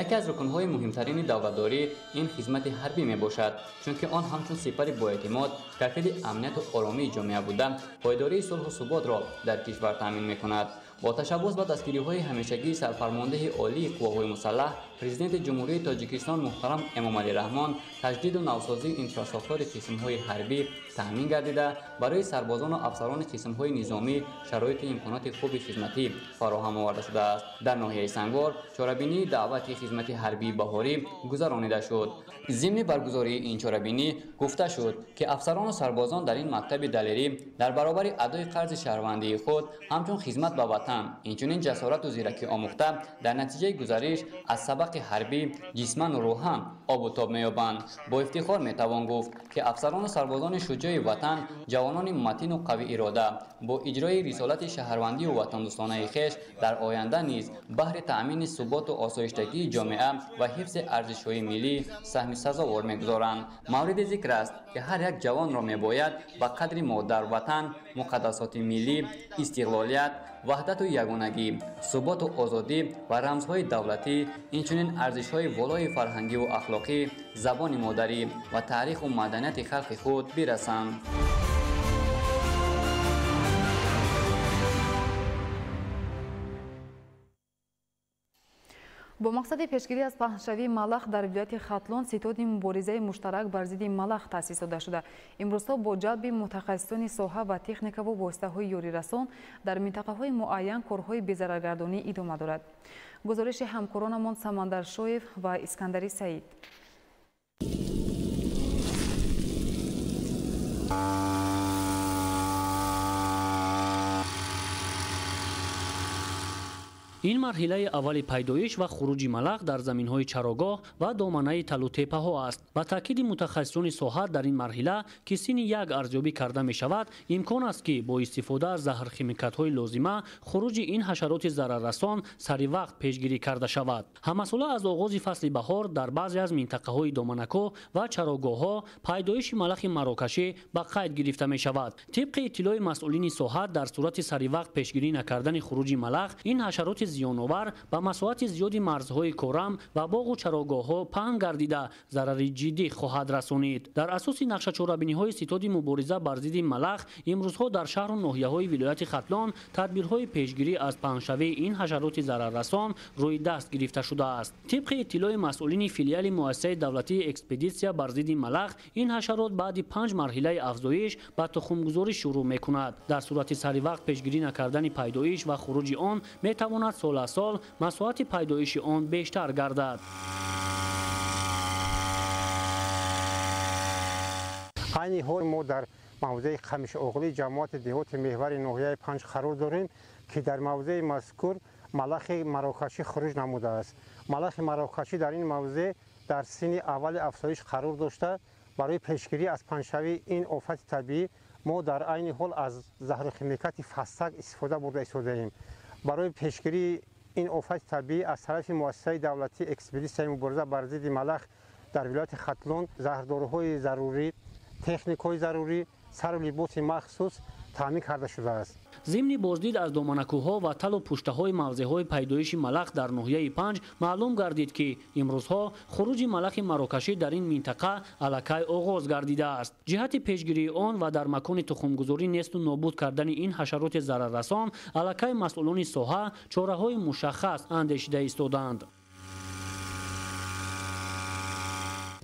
Яке аз рукнҳои муҳимтарини давлатдорӣ ин хизмати ҳарбӣ мебошад, чунки он ҳамчун сипари боэътимод кафили амнияту оромии ҷомеа буда, пойдории сулҳу суботро дар кишвар таъмин мекунад. Бо ташаббус ва дастгириҳои ҳамешагии сарфармондеҳи олии қувваҳои мусаллаҳ, Президенти Ҷумҳурии Тоҷикистон муҳтарам Эмомалӣ Раҳмон таҷдиду навсозии инфрасохтори қисмҳои ҳарбӣ таъмин гардида, барои сарбозону афсарони қисмҳои низомӣ шароити имконоти хуби хизматӣ фароҳам оварда шудааст. Дар ноҳияи Сангвор чорабинии даъвати хизмати ҳарбии баҳорӣ гузаронида шуд. Зимни баргузории ин чорабинӣ гуфта шуд, ки афсарону сарбозон дар ин мактаби далерӣ дар баробари адои қарзи шаҳрвандии худ ҳамчун хизмат ба ватан, инчунин ҷасорату зиракӣ омӯхта, дар натиҷаи гузариш аз сабақи ҳарбӣ ҷисману рӯҳан обу тоб меёбанд. Бо ифтихор метавон гуфт, ки афсарону сарбозони шуҷои ватан, ҷавонони матину қавиирода бо иҷрои рисолати шаҳрвандию ватандӯстонаи хеш дар оянда низ баҳри таъмини суботу осоиштагии ҷомеа ва ҳифзи арзишҳои миллӣ саҳми сазовор мегузоранд. Мавриди зикр аст, ки ҳар як ҷавонро мебояд ба қадри модарватан, муқаддасоти миллӣ, истиқлолият, ваҳдату ягонагӣ, суботу озодӣ ва рамзҳои давлатӣ, инчунин арзишҳои волои фарҳангиву ахлоқӣ, забони модарӣ ва таъриху маданияти халқи худ бирасанд. Бо мақсади пешгирӣ аз паҳншавии малах дар вилояти Хатлон ситоди муборизаи муштарак бар зидди малах таъсис дода шуда. Имрӯзҳо бо ҷалби мутахассисони соҳа ва техникаву воситаҳои ёрирасон дар минтақаҳои муайян корҳои безараргардонӣ идома дорад. Гузориши ҳамкоронамон Самандар Шоев ва Искандари Саид. Ин марҳилаи аввали пайдоиш ва хуруҷи малах дар заминҳои чарогоҳ ва доманаи талутепаҳо аст. Ба таъкиди мутахассисони соҳа, дар ин марҳила, ки синни як арзёбӣ карда мешавад, имкон аст, ки бо истифода аз заҳрхимикатҳои лозима хуруҷи ин ҳашароти зараррасон сари вақт пешгирӣ карда шавад. Ҳамасола аз оғози фасли баҳор дар баъзе аз минтақаҳои доманакӯҳ ва чарогоҳҳо пайдоиши малахи марокашӣ ба қайд гирифта мешавад. Тибқи иттилои масъулини соҳа, дар сурати сари вақт пешгирӣ накардани хуруҷи малах, ин ҳашароти зиёновар ба масоҳати зиёди марзҳои корам ва боғу чарогоҳҳо паҳн гардида, зарари ҷиддӣ хоҳад расонид. Дар асоси нақшачорабиниҳои ситоди мубориза бар зидди малах, имрӯзҳо дар шаҳру ноҳияҳои вилояти Хатлон тадбирҳои пешгирӣ аз паҳншавии ин ҳашароти зараррасон рӯи даст гирифта шудааст. Тибқи иттилои масъулини филиали муассисаи давлатии экспедитсия бар зидди малах, ин ҳашарот баъди 5 марҳилаи афзоиш ба тухмгузорӣ шурӯъ мекунад. Дар сурати сари вақт пешгирӣ накардани пайдоиш ва хуруҷи он метавонад сол аз сол масоҳати пайдоиши он бештар гардад. Айни ҳол мо дар мавзеи Қамишоғлии ҷамоати деҳоти меҳвари ноҳияи 5 қарор дорем, ки дар мавзеи мазкур малахи марокашӣ хуруҷ намудааст. Малахи марокашӣ дар ин мавзеъ дар синни аввали афзоиш қарор дошта, барои пешгирӣ аз паҳншавии ин офати табиӣ мо дар айни ҳол аз заҳрухимикати фастак истифода бурда истодаем. Барои пешгирии ин офати табиӣ аз тарафи муассисаи давлатии экспедитсияи мубориза бар зидди малах дар вилояти Хатлон заҳрдоруҳои зарурӣ, техникҳои зарурӣ, сару либоси махсус таъмин карда шудааст. Зимни боздид аз доманакӯҳҳо ва талу пуштаҳои мавзеъҳои пайдоиши малах дар ноҳияи 5 маълум гардид, ки имрӯзҳо хуруҷи малахи марокашӣ дар ин минтақа аллакай оғоз гардидааст. Ҷиҳати пешгирии он ва дар макони тухмгузорӣ несту нобуд кардани ин ҳашароти зараррасон аллакай масъулони соҳа чораҳои мушаххас андешида истодаанд.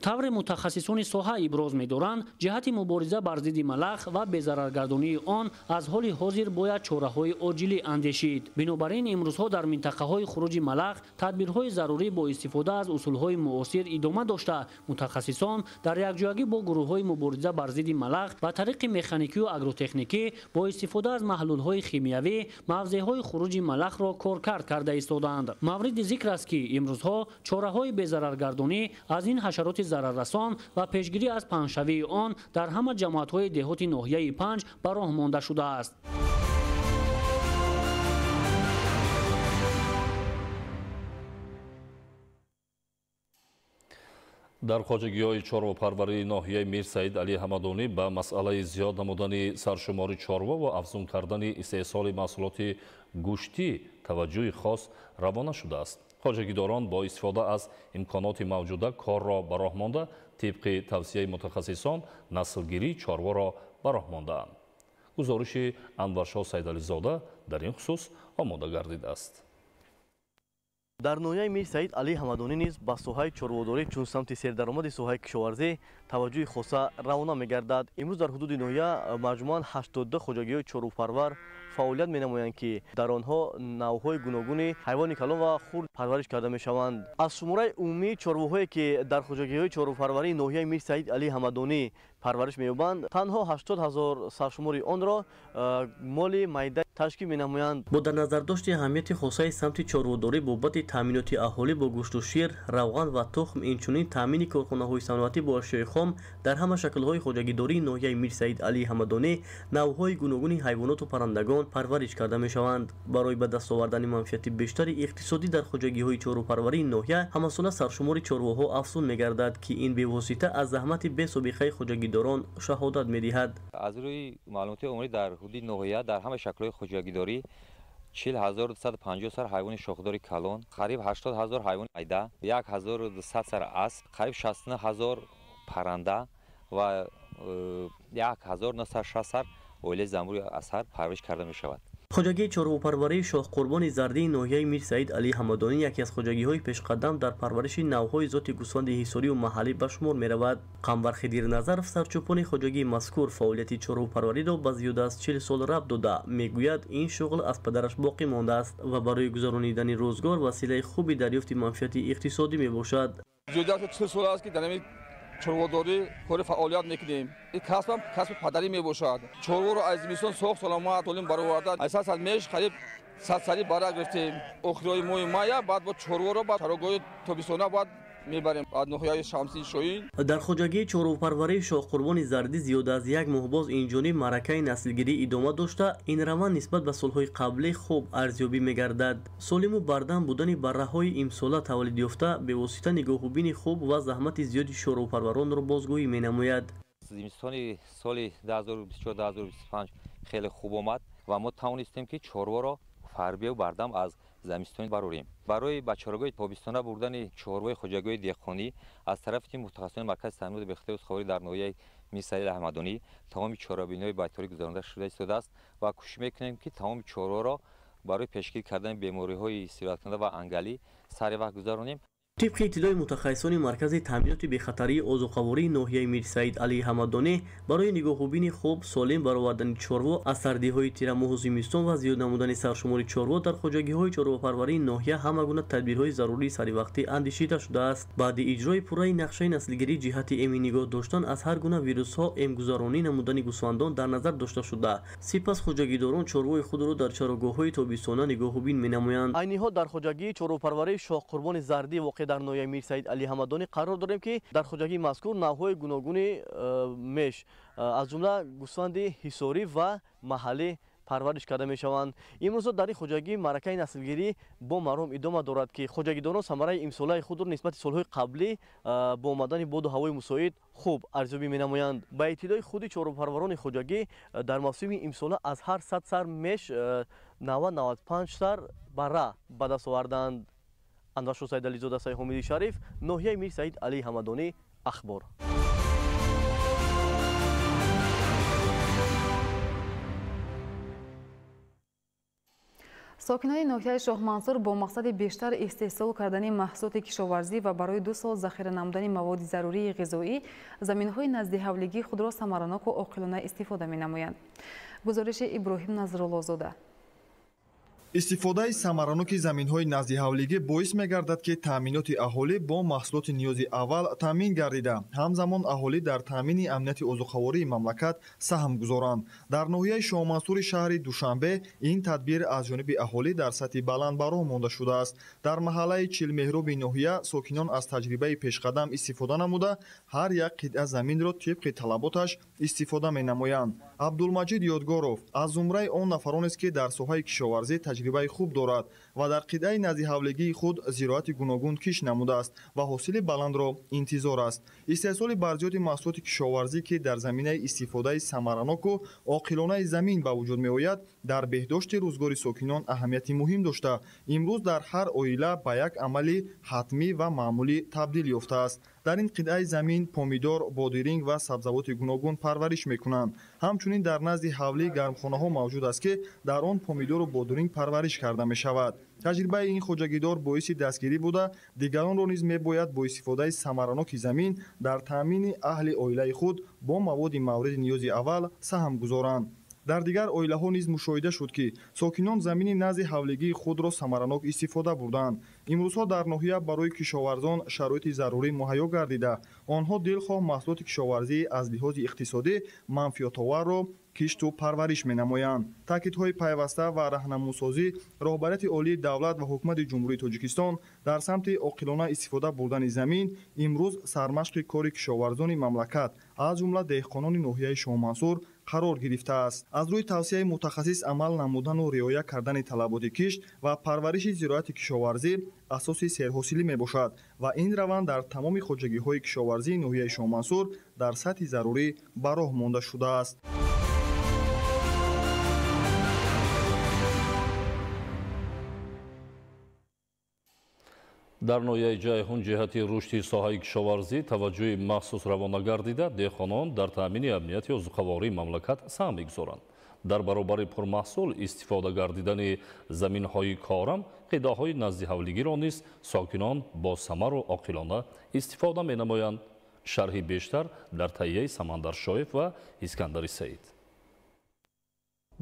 Тавре мутахассисони соҳа иброз медоранд, ҷиҳати мубориза бар зидди малах ва безараргардонии он аз ҳоли ҳозир бояд чораҳои оҷилӣ андешид. Бинобар ин имрӯзҳо дар минтақаҳои хуруҷи малах тадбирҳои зарурӣ бо истифода аз усулҳои муосир идома дошта, мутахассисон дар якҷоягӣ бо гурӯҳҳои мубориза бар зидди малах ба тариқи механикию агротехникӣ бо истифода аз маҳлулҳои химиявӣ мавзеъҳои хуруҷи малахро коркард карда истодаанд. Мавриди зикр аст, ки имрӯзҳо чораҳои безараргардонӣ аз ин ҳашароти зараррасон ва пешгирӣ аз паҳншавии он дар ҳама ҷамоатҳои деҳоти ноҳияи Панҷ ба роҳ монда шудааст. Дар хоҷагиҳои чорвопарварии ноҳияи Мирсаид Алӣ Ҳамадонӣ ба масъалаи зиёд намудани саршумори чорво ва афзун кардани истеҳсоли маҳсулоти гӯштӣ таваҷҷӯҳи хос равона шудааст. Хоҷагидорон бо истифода аз имконоти мавҷуда корро ба роҳ монда, тибқи тавсияи мутахассисон наслгирии чорворо ба роҳ мондаанд. Гузориши Анваршоҳ Сайдализода дар ин хусус омода гардидааст. Дар ноҳияи Мирсаид Алӣ Ҳамадонӣ низ ба соҳаи чорводорӣ чун самти сердаромади соҳаи кишоварзӣ таваҷҷӯҳи хоса равона мегардад. Имрӯз дар ҳудуди ноҳия маҷмӯан 82 хоҷагиҳои чорвопарвар фаъолият менамоянд, ки дар онҳо навъҳои гуногуни ҳайвони калон ва хурд парвариш карда мешаванд. Аз шумораи умумии чорвоҳое, ки дар хоҷагиҳои чорвопарварии ноҳияи Мирсаид Алӣ Ҳамадонӣ парвариш меёбанд, танҳо 80 ҳазор саршумори онро моли майда ташкил менамоянд. Бо дар назардошти аҳамияти хосаи самти чорводорӣ бобати таъминоти аҳолӣ бо гӯшту шир, равған ва тухм, инчунин таъмини корхонаҳои саноатӣ бо ашёи хом дар ҳама шаклҳои хоҷагидории ноҳияи Мирсаид Алӣ Ҳамадонӣ навъҳои гуногуни ҳайвоноту паррандагон парвариш карда мешаванд. Барои ба даст овардани манфиати бештари иқтисодӣ дар хоҷагиҳои чорвопарварии ноҳия ҳамасола саршумори чорвоҳо афзун мегардад, ки ин бевосита аз заҳмати бесобиқаи хоҷагидорон шаҳодат медиҳад. Аз рӯи маълумоти оморӣ дар ҳудуди ноҳия дар ҳама шаклҳои хоҷагидорӣ 40250 сар ҳайвони шохдори калон, қариб 80 ҳазор ҳайвони майда, 1200 сар асп, қариб 69 ҳазор парранда ва 1960 сар оилаи занбури асар парвариш карда мешавад. Хоҷагии чорвопарварии Шоҳқурбони Зардии ноҳияи Мирсаид Алӣ Ҳамадонӣ яке аз хоҷагиҳои пешқадам дар парвариши навъҳои зоти гӯсфанди ҳисорию маҳаллӣ ба шумор меравад. Қамбар Хидирназаров, сарчӯпони хоҷагии мазкур, фаъолияти чорвопарвариро ба зиёда аз 40 сол рабт дода, мегӯяд, ин шуғл аз падараш боқӣ мондааст ва барои гузаронидани рӯзгор василаи хуби дарёфти манфиати иқтисодӣ мебошад. Зиёда аз 40 сол аст, ки дар ҳамин чорводорӣ кори фаъолият мекунем. Ин касбам касби падарӣ мебошад. Чорворо аз зимистон соғ саломат толим бароварда, аз 100 меш қариб 100 сари бара гирифтем. Охирои моҳи мая баъд бо чорворо ба чарогоҳи тобистона баъд мебарем аз ноҳияи Шамсиддин Шоҳин. Дар хоҷагии чорвопарварии Шоҳқурбони Зардӣ зиёда аз як моҳ боз инҷониб маъракаи наслгирӣ идома дошта, ин раванд нисбат ба солҳои қаблӣ хуб арзёбӣ мегардад. Солиму бардам будани барраҳои имсола таваллуд ёфта бевосита нигоҳубини хуб ва заҳмати зиёди чорвопарваронро бозгӯӣ менамояд. Зимистони соли 2024-2025 хеле хуб омад ва мо тавонистем, ки чорворо фарбеву бардам аз замистони барорем. Барои ба чорогоҳи тобистона бурдани чорвои хоҷагиҳои деҳқонӣ аз тарафи мутахассисони маркази таъминоти бехатарии озуқаворӣ дар ноҳияи Мирсаид Алӣ Ҳамадонӣ тамоми чорабиниҳои байторӣ гузаронида шуда истодааст ва кӯшиш мекунем, ки тамоми чорворо барои пешгирӣ кардани бемориҳои сирояткунанда ва ангалӣ сари вақт гузаронем. Тибқи иттилои мутахассисони маркази таъминоти бехатарии озуқавории ноҳияи Мирсаид Алӣ Ҳамадонӣ барои нигоҳубини хуб солим баровардани чорво аз сардиҳои тирамоҳу зимистон ва зиёд намудани саршумори чорво дар хоҷагиҳои чорвопарварии ноҳия ҳама гуна тадбирҳои зарурии саривақтӣ андешида шудааст. Баъди иҷрои пурраи нақшаи наслгирӣ ҷиҳати эмин нигоҳ доштан аз ҳар гуна вирусҳо эмгузаронӣ намудани гӯсфандон дар назар дошта шуда, сипас хоҷагидорон чорвои худро дар чарогоҳҳои тобистона нигоҳубин менамоянд. Айни ҳол дар хоҷагии чорвопарварии Шоҳқурбони Зардӣ воқеъ дар ноҳияи Мирсаид Алӣ Ҳамадонӣ қарор дорем, ки дар хоҷагии мазкур навъҳои гуногуни меш, аз ҷумла гӯсфанди ҳисорӣ ва маҳаллӣ парвариш карда мешаванд. Имрӯзо дар ин хоҷагӣ маъракаи наслгирӣ бо маром идома дорад, ки хоҷагидорон самараи имсолаи худро нисбати солҳои қаблӣ бо омадани боду ҳавои мусоид хуб арзёбӣ менамоянд. Ба иттилои худи чорвопарварони хоҷагӣ дар мавсими имсола аз ҳар 100 сар меш 90-95 сар барра ба даст оварданд. Анваршоҳ Сайдализода, Сайҳомиди Шариф, ноҳияи Мирсаид Алӣ Ҳамадонӣ, Ахбор. Сокинони ноҳияи Шоҳмансур бо мақсади бештар истеҳсол кардани маҳсулоти кишоварзӣ ва барои 2 сол захира намудани маводи зарурии ғизоӣ заминҳои наздиҳавлигии худро самараноку оқилона истифода менамоянд. Гузориши Иброҳим Назруллозода. Истифодаи самараноки заминҳои наздиҳавлигӣ боис мегардад, ки таъминоти аҳолӣ бо маҳсулоти ниёзи аввал таъмин гардида, ҳамзамон аҳолӣ дар таъмини амнияти озуқавории мамлакат саҳм гузоранд. Дар ноҳияи Шоҳмансури шаҳри Душанбе ин тадбир аз ҷониби аҳолӣ дар сатҳи баланд ба роҳ монда шудааст. Дар маҳаллаи Чилмеҳроби ноҳия сокинон аз таҷрибаи пешқадам истифода намуда, ҳар як қитъа заминро тибқи талаботаш истифода менамоянд. Абдулмаҷид Ёдгоров аз зумраи он нафаронест, ки дар соҳаи кишоварзӣ таҷрибаи хуб дорад ва дар қитъаи наздиҳавлигии худ зироати гуногун кишт намудааст ва ҳосили баландро интизор аст. Истеҳсоли барзиёди маҳсулоти кишоварзӣ, ки дар заминаи истифодаи самараноку оқилонаи замин ба вуҷуд меояд, дар беҳдошти рӯзгори сокинон аҳамияти муҳим дошта, имрӯз дар ҳар оила ба як амали ҳатмӣ ва маъмулӣ табдил ёфтааст. Дар ин қитъаи замин помидор, бодиринг ва сабзавоти гуногун парвариш мекунанд. Ҳамчунин дар назди ҳавлӣ гармхонаҳо мавҷуд аст, ки дар он помидору бодиринг парвариш карда мешавад. Таҷрибаи ин хоҷагидор боиси дастгирӣ буда, дигаронро низ мебояд бо истифодаи самараноки замин дар таъмини аҳли оилаи худ бо маводи мавриди ниёзи аввал саҳм гузоранд. Дар дигар оилаҳо низ мушоҳида шуд, ки сокинон замини назди ҳавлигии худро самаранок истифода бурданд. Имрӯзҳо дар ноҳия барои кишоварзон шароити зарурӣ муҳайё гардида, онҳо дилхоҳ маҳсулоти кишоварзӣ аз лиҳози иқтисодӣ манфиатоварро кишту парвариш менамоянд. Таъкидҳои пайваста ва раҳнамусозӣ роҳбарияти олии давлат ва ҳукумати Ҷумҳурии Тоҷикистон дар самти оқилона истифода бурдани замин имрӯз сармашқи кори кишоварзони мамлакат, аз ҷумла деҳқонони ноҳияи Шоҳмансур қарор гирифтааст. Аз рӯи тавсияи мутахассис амал намудану риоя кардани талаботи кишт ва парвариши зироати кишоварзӣ асоси серҳосилӣ мебошад ва ин раванд дар тамоми хоҷагиҳои кишоварзии ноҳияи Шоҳмансур дар сатҳи зарурӣ ба роҳ монда шудааст. Дар ноҳияи Ҷайҳун ҷиҳати рушди соҳаи кишоварзӣ таваҷҷӯҳи махсус равона гардида, деҳқонон дар таъмини амнияти озуқавории мамлакат саҳм мегузоранд. Дар баробари пурмаҳсул истифода гардидани заминҳои корам, қитъаҳои наздиҳавлигиро низ сокинон бо самару оқилона истифода менамоянд. Шарҳи бештар дар таҳияи Самандар Шоев ва Искандари Саид.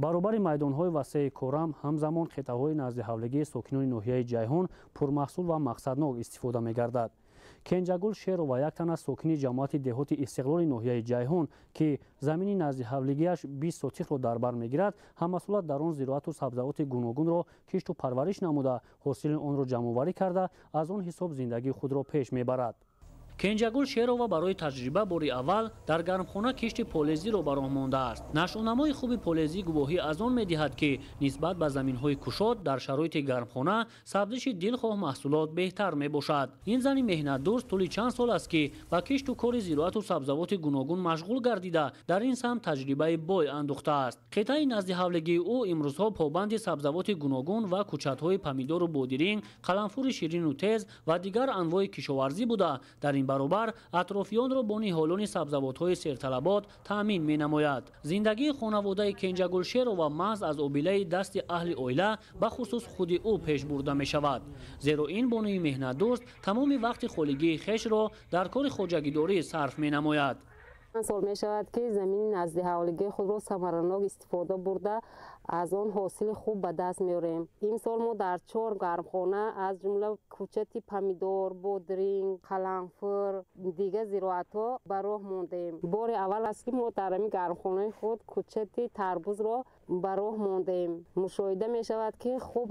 Баробари майдонҳои васеи корам, ҳамзамон қитъаҳои наздиҳавлигии сокинони ноҳияи Ҷайҳун пурмаҳсул ва мақсаднок истифода мегардад. Кенҷагул Шерова як тан аз сокини ҷамоати деҳоти Истиқлоли ноҳияи Ҷайҳун, ки замини наздиҳавлигиаш 20 сотихро дар бар мегирад, ҳамасола дар он зироату сабзавоти гуногунро кишту парвариш намуда, ҳосили онро ҷамъоварӣ карда, аз он ҳисоб зиндагии худро пеш мебарад. Кенҷагул Шерова барои таҷриба бори аввал дар гармхона кишти полезиро ба роҳ мондааст. Нашъунамои хуби полезӣ гувоҳӣ аз он медиҳад, ки нисбат ба заминҳои кушод дар шароити гармхона сабзиши дилхоҳ маҳсулот беҳтар мебошад. Ин зани меҳнатдӯст тӯли чанд сол аст, ки ба кишту кори зироату сабзавоти гуногун машғул гардида, дар ин самт таҷрибаи бой андӯхтааст. Қитъаи наздиҳавлигии ӯ имрӯзҳо побанди сабзавоти гуногун ва кӯчатҳои помидору бодиринг, қаламфури ширину тез ва дигар анвои кишоварзӣ буда, дар ин баробар атрофиёнро бо ниҳолони сабзавотҳои серталабот таъмин менамояд. Зиндагии хонаводаи Кенҷагул Шерова маҳз аз обилаи дасти аҳли оила, бахусус худи ӯ пеш бурда мешавад. Зеро ин бонуи меҳнатдӯст тамоми вақти холигии хешро дар кори хоҷагидорӣ сарф менамояд. Сол мешавад, ки замини наздиҳавлигии худро самаранок истифода бурда, аз он ҳосили хуб ба даст меорем. Имсол мо дар 4 гармхона аз ҷумла кӯчати помидор, бодринг, қаламфур, дигар зироатҳо ба роҳ мондем. Бори аввал аст, ки мо дар ҳамин гармхонаи худ кӯчати тарбузро ба роҳ мондем. Мушоҳида мешавад, ки хуб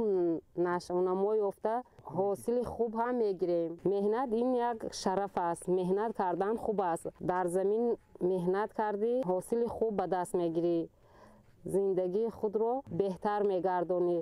нашъунамо ёфта, ҳосили хуб ҳам мегирем. Меҳнат ин як шараф аст. Меҳнат кардан хуб аст. Дар замин меҳнат кардӣ, ҳосили хуб ба даст мегирӣ, зиндагии худро беҳтар мегардонӣ.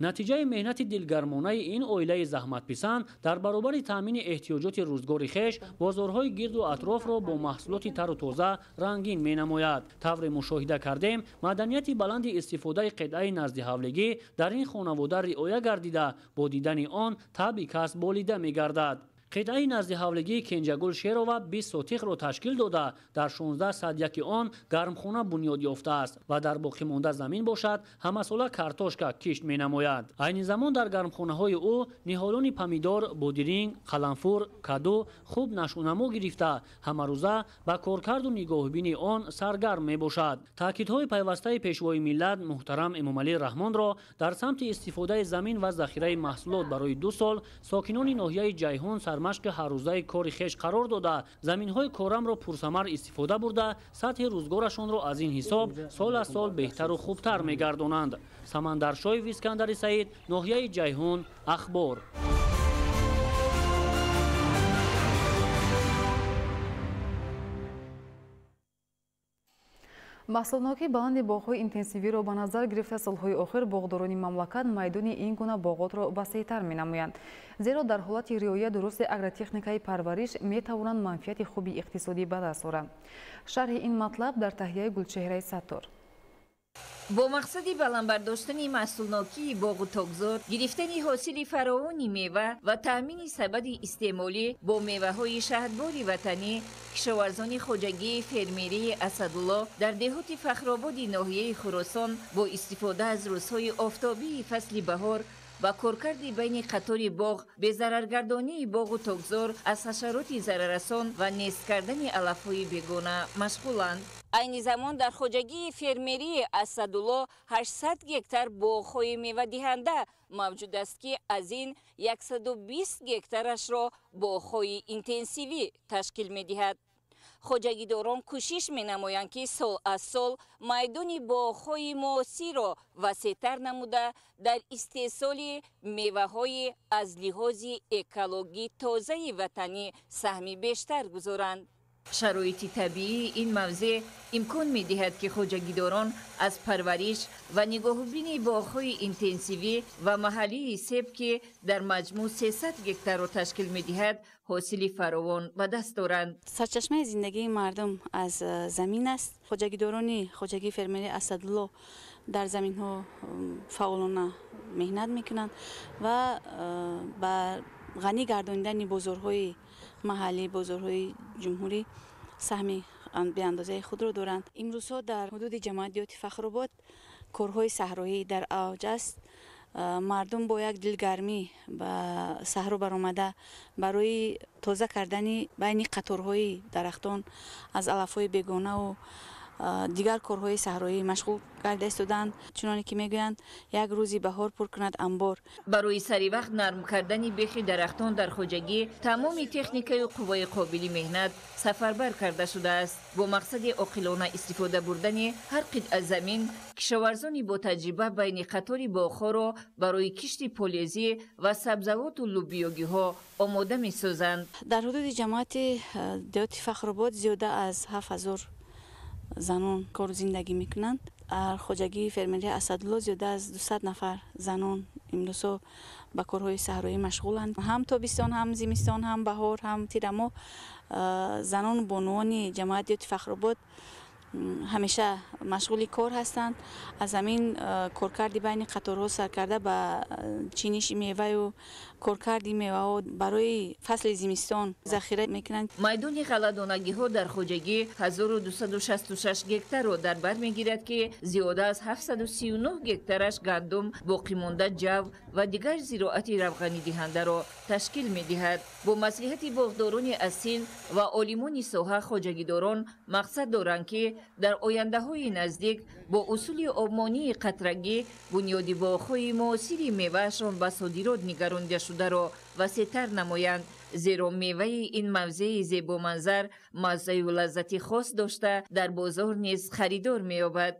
Натиҷаи меҳнати дилгармонаи ин оилаи заҳматписанд дар баробари таъмини эҳтиёҷоти рӯзгори хеш бозорҳои гирду атрофро бо маҳсулоти тару тоза рангин менамояд. Тавре мушоҳида кардем, маданияти баланди истифодаи қитъаи наздиҳавлигӣ дар ин хонавода риоя гардида, бо дидани он табъи кас болида мегардад. Қитъаи назди ҳавлигии Кенҷагул Шерова 20 сотихро ташкил дода, дар 16,1 он гармхона бунёд ёфтааст ва дар боқимонда замин бошад ҳамасола картошка кишт менамояд. Айни замон дар гармхонаҳои ӯ ниҳолони помидор, бодиринг, қаламфур, каду хуб нашъунамо гирифта, ҳамарӯза ба коркарду нигоҳубини он саргарм мебошад. Таъкидҳои пайвастаи Пешвои миллат муҳтарам Эмомалӣ Раҳмонро дар самти истифодаи замин ва захираи маҳсулот барои 2 сол сокинони ноҳияи Ҷайҳун сармашқи ҳаррӯзаи кори хеш қарор дода, заминҳои корамро пурсамар истифода бурда, сатҳи рӯзгорашонро аз ин ҳисоб сол аз сол беҳтару хубтар мегардонанд. Самандаршоев Искандари Саид, ноҳияи Ҷайҳун, Ахбор. Маҳсулнокии баланди боғҳои интенсивиро ба назар гирифта, солҳои охир боғдорони мамлакат майдони ин гуна боғотро васеътар менамоянд. Зеро дар ҳолати риоя дурусти агротехникаи парвариш метавонанд манфиати хуби иқтисодӣ ба даст оранд. Шарҳи ин матлаб дар таҳияи Гулчеҳраи Саттор. Бо мақсади баланд бардоштани маҳсулнокии боғу токзор, гирифтани ҳосили фаровони мева ва таъмини сабади истеъмолӣ бо меваҳои шаҳдбори ватанӣ, кишоварзони хоҷагии фермерии Асадулло дар деҳоти Фахрободи ноҳияи Хуросон бо истифода аз рӯзҳои офтобии фасли баҳор ба коркарди байни қатори боғ, безараргардонии боғу токзор аз ҳашароти зараррасон ва нест кардани алафҳои бегона машғуланд. Айни замон дар хоҷагии фермерии Асадулло 800 гектар боғҳои мевадиҳанда мавҷуд аст, ки аз ин 120 гектарашро боғҳои интенсивӣ ташкил медиҳад. Хоҷагидорон кӯшиш менамоянд, ки сол аз сол майдони боғҳои муосирро васеътар намуда, дар истеҳсоли меваҳои аз лиҳози экологӣ тозаи ватанӣ саҳми бештар гузоранд. Шароити табиии ин мавзеъ имкон медиҳад, ки хоҷагидорон аз парвариш ва нигоҳубини боғҳои интенсивӣ ва маҳаллии себ, ки дар маҷмӯъ 300 гектарро ташкил медиҳад, ҳосили фаровон ба даст доранд. Сарчашмаи зиндагии мардум аз замин аст. Хоҷагидорони хоҷагии фермерии Асадулло дар заминҳо фаъолона меҳнат мекунанд ва ба ғанӣ гардонидани бозорҳои маҳаллӣ, бозорҳои ҷумҳурӣ саҳми беандозаи худро доранд. Имрӯзҳо дар ҳудуди ҷамоати деҳоти Фахробод корҳои саҳроӣ дар авҷ аст. Мардум бо як дилгармӣ ба саҳро баромада барои тоза кардани байни қаторҳои дарахтон аз алафҳои бегонаву дигар корҳои саҳроӣ машғул карда истоданд. Чуноне ки мегӯянд, як рӯзи баҳор пур кунад амбор. Барои саривақт нарм кардани бехи дарахтон дар хоҷагӣ тамоми техникаю қувваи қобили меҳнат сафарбар карда шудааст. Бо мақсади оқилона истифода бурдани ҳар қитъа замин, кишоварзони ботаҷриба байни қатори боғҳоро барои кишти полезӣ ва сабзавоту лубиёгиҳо омода месозанд. Дар ҳудуди ҷамоати деҳоти Фахробод зиёда аз 7000 занон кору зиндагӣ мекунанд. Хоҷагии фермерии Асадулло зиёда аз 200 нафар занон имрӯзҳо ба корҳои саҳроӣ машғуланд. Ҳам тобистон, ҳам зимистон, ҳам баҳор, ҳам тирамоҳ занону бонувони ҷамоати деҳоти Фахробод ҳамеша машғули кор ҳастанд. Аз ҳамин коркарди байни қаторҳо саркарда ба чиниши меваю коркарди меваҳо барои фасли зимистон захира мекунанд. Майдони ғалладонагиҳо дар хоҷагӣ 1266 гектарро дар бар мегирад, ки зиёда аз 739 гектараш гандум, боқимонда ҷав ва дигар зироати равғанидиҳандаро ташкил медиҳад. Бо маслиҳати боғдорони асил ва олимони соҳа хоҷагидорон мақсад доранд, ки дар ояндаҳои наздик бо усули обмонии қатрагӣ бунёди боғҳои муосири меваашон ба содирот нигаронида шударо васеътар намоянд, зеро меваи ин мавзеи зебоманзар маззаю лаззати хос дошта, дар бозор низ харидор меёбад.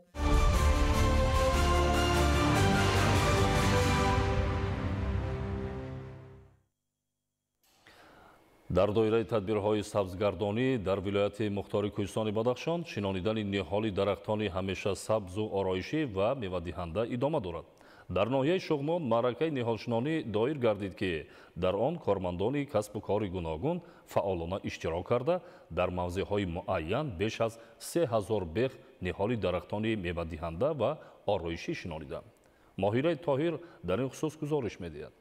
Дар доираи тадбирҳои сабзгардонӣ дар вилояти мухтори Кӯҳистони Бадахшон шинонидани ниҳоли дарахтони ҳамеша сабзу ороишӣ ва мевадиҳанда идома дорад. Дар ноҳияи Шуғнон маъракаи ниҳолшинонӣ доир гардид, ки дар он кормандони касбу кори гуногун фаъолона иштирок карда, дар мавзеъҳои муайян беш аз 3000 бех ниҳоли дарахтони мевадиҳанда ва ороишӣ шинониданд. Моҳираи Тоҳир дар ин хусус гузориш медиҳад.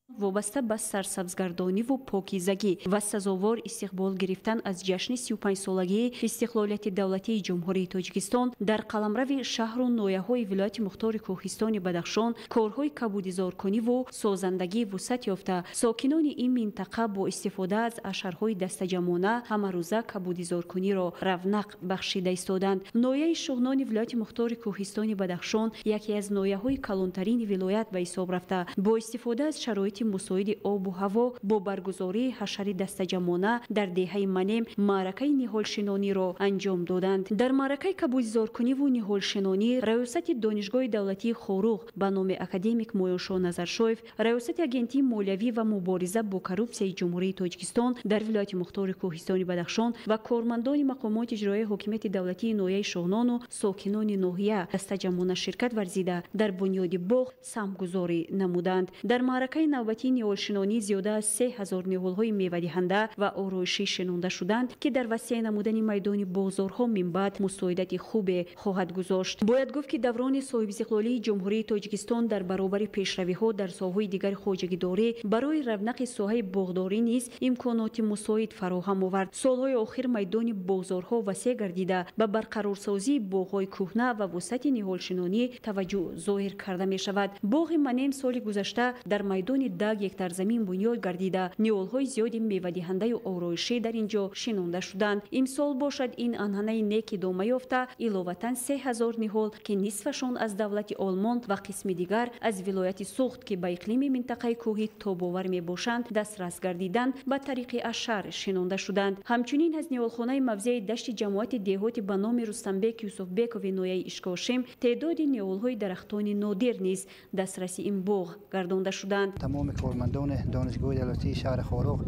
Вобаста ба сарсабзгардониву покизагӣ ва сазовор истиқбол гирифтан аз ҷашни 35-солагии истиқлолияти давлатии Ҷумҳурии Тоҷикистон дар қаламрави шаҳру ноҳияҳои вилояти мухтори Кӯҳистони Бадахшон корҳои кабудизоркуниву созандагӣ вусъат ёфта, сокинони ин минтақа бо истифода аз ашарҳои дастаҷамъона ҳамарӯза кабудизоркуниро равнақ бахшида истоданд. Ноҳияи Шуғнони вилояти мухтори Кӯҳистони Бадахшон яке аз ноҳияҳои калонтарини вилоят ба ҳисоб рафта, бо истифода аз шароити мусоиди обу ҳаво бо баргузории ҳашари дастаҷамъона дар деҳаи Манем маъракаи ниҳолшинониро анҷом доданд. Дар маъракаи кабудизоркуниву ниҳолшинонӣ раёсати Донишгоҳи давлатии Хоруғ ба номи академик Моёншо Назаршоев, раёсати Агентии молиявӣ ва мубориза бо коррупсияи Ҷумҳурии Тоҷикистон дар вилояти мухтори Кӯҳистони Бадахшон ва кормандони мақомоти иҷроияи ҳокимияти давлатии ноҳияи Шуғнону сокинони ноҳия дастаҷамъона ширкат варзида, дар бунёди боғ саҳмгузорӣ намуданд. Дар маъракаи навбатии ниҳолшинонӣ зиёда аз 3000 ниҳолҳои мевадиҳанда ва ороишӣ шинонда шуданд, ки дар васеъ намудани майдони бозорҳо минбаъд мусоидати хубе хоҳад гузошт. Бояд гуфт, ки даврони соҳибистиқлолии Ҷумҳурии Тоҷикистон дар баробари пешравиҳо дар соҳаҳои дигари хоҷагидорӣ барои равнақи соҳаи боғдорӣ низ имконоти мусоид фароҳам овард. Солҳои охир майдони бозорҳо васеъ гардида, ба барқарорсозии боғҳои кӯҳна ва вусъати ниҳолшинонӣ таваҷҷӯҳ зоҳир карда мешавад. Боғи Манем соли гузашта дар майдони 10 гектар замин бунёд гардида, ниҳолҳои зиёди мевадиҳандаю ороишӣ дар ин ҷо шинонда шуданд. Имсол бошад, ин анъанаи нек идома ёфта, иловатан 3000 ниҳол, ки нисфашон аз давлати Олмон ва қисми дигар аз вилояти Суғд, ки ба иқлими минтақаи кӯҳӣ тобовар мебошанд, дастрас гардиданд, ба тариқи ашар шинонда шуданд. Ҳамчунин аз ниҳолхонаи мавзеи дашти ҷамоати деҳоти ба номи Рустамбек Юсуфбекови ноҳияи Ишкошим теъдоди ниҳолҳои дарахтони нодир низ дастраси ин боғ гардонда шуданд. Тамоми кормандони Донишгоҳи давлатии шаҳри Хоруғ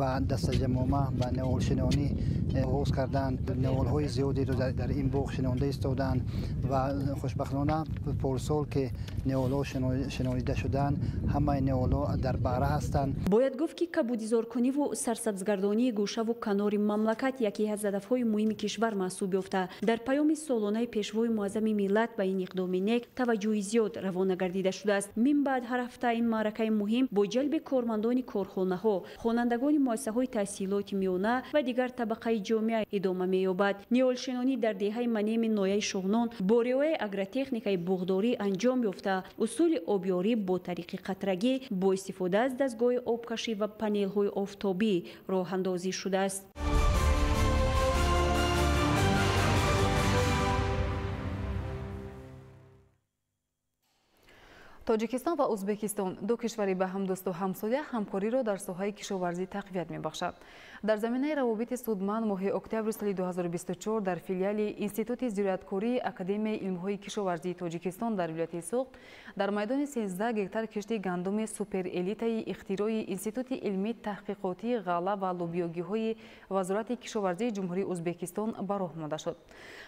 ба дастаҷамъома ба ниҳолшинонӣ оғоз карданд. Ниҳолҳои зиёдеро дар ин боғ шинонда истоданд ва хушбахтона порсол, ки ниҳолҳо шинонида шуданд, ҳамаи ниҳолҳо дар баҳра ҳастанд. Бояд гуфт, ки кабудизоркуниву сарсабзгардонии гӯшаву канори мамлакат яке аз ҳадафҳои муҳими кишвар маҳсуб ёфта, дар паёми солонаи Пешвои муаззами миллат ба ин иқдоми нек таваҷҷӯҳи зиёд равона гардида шудааст. Мин баъд ҳар ҳафта ин маъракаи муҳим бо ҷалби кормандони корхонаҳо, хонандагони муассисаҳои таҳсилоти миёна ва дигар табақаи ҷомеа идома меёбад. Ниҳолшинонӣ дар деҳаи Манеми ноҳияи Шуғнон бо риояи агротехникаи боғдорӣ анҷом ёфта, усули обёрӣ бо тариқи қатрагӣ бо истифода аз дастгоҳи обкашӣ ва панелҳои офтобӣ роҳандозӣ шудааст. Тоҷикистон ва Ӯзбекистон, ду кишвари ба ҳамдӯсту ҳамсоя, ҳамкориро дар соҳаи кишоварзӣ тақвият мебахшад. Дар заминаи равобити судманд моҳи октябри соли 2024 дар филиали Институти зироаткории Академияи илмҳои кишоварзии Тоҷикистон дар вилояти Суғд дар майдони 13 гектар кишти гандуми суперэлитаи ихтирои Институти илмии таҳқиқотии ғалла ва лӯбиёгиҳои Вазорати кишоварзии Ҷумҳурии Ӯзбекистон ба роҳ монда шуд.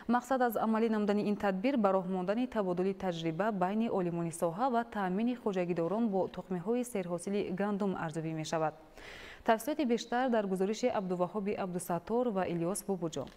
Мақсад аз амалӣ намудани ин тадбир ба роҳ мондани табодули таҷриба байни олимони соҳа ва таъмини хоҷагидорон бо тухмиҳои серҳосили гандум арзёбӣ мешавад. Тафсилоти бештар дар гузориши Абдуваҳоби Абдусаттор ва Илёс Бобуҷон.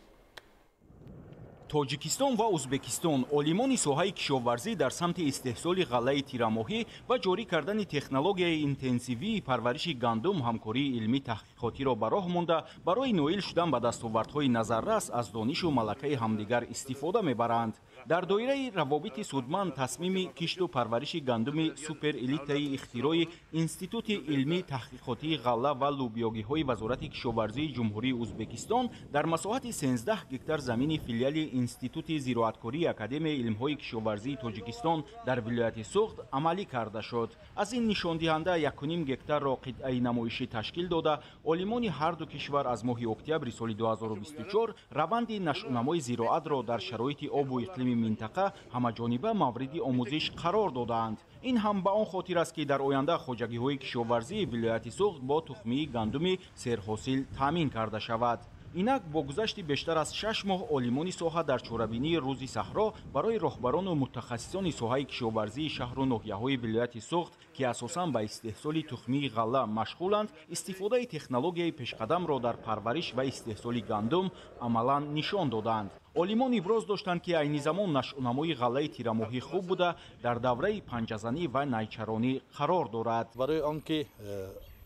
Тоҷикистон ва Ӯзбекистон олимони соҳаи кишоварзӣ дар самти истеҳсоли ғаллаи тирамоҳӣ ва ҷорӣ кардани технологияи интенсивии парвариши гандум ҳамкории илмӣ таҳқиқотиро ба роҳ монда, барои ноил шудан ба дастовардҳои назаррас аз донишу малакаи ҳамдигар истифода мебаранд. Дар доираи равобити судманд тасмими кишту парвариши гандуми суперэлитаи ихтирои Институти илмии таҳқиқотии ғалла ва лӯбиёгиҳои Вазорати кишоварзии Ҷумҳурии Ӯзбекистон дар масоҳати 13 гектар замини филиали Институти зироаткории Академияи илмҳои кишоварзии Тоҷикистон дар вилояти Суғд амалӣ карда шуд. Аз ин нишондиҳанда 1,5 гектарро қитъаи намоишӣ ташкил дода, олимони ҳар ду кишвар аз моҳи октябри соли 2024 раванди нашъунамои зироатро дар шароити обу иқлими минтақа ҳамаҷониба мавриди омӯзиш қарор додаанд. Ин ҳам ба он хотир аст, ки дар оянда хоҷагиҳои кишоварзии вилояти Суғд бо тухмии гандуми серҳосил таъмин карда шавад. Инак бо гузашти бештар аз 6 моҳ олимони соҳа дар чорабинии рӯзи саҳро барои роҳбарону мутахассисони соҳаи кишоварзии шаҳру ноҳияҳои вилояти Суғд, ки асосан ба истеҳсоли тухмии ғалла машғуланд, истифодаи технологияи пешқадамро дар парвариш ва истеҳсоли гандум амалан нишон доданд. Олимон иброз доштанд, ки айни замон нашъунамои ғаллаи тирамоҳӣ хуб буда, дар давраи панҷазанӣ ва найчаронӣ қарор дорад. Барои он ки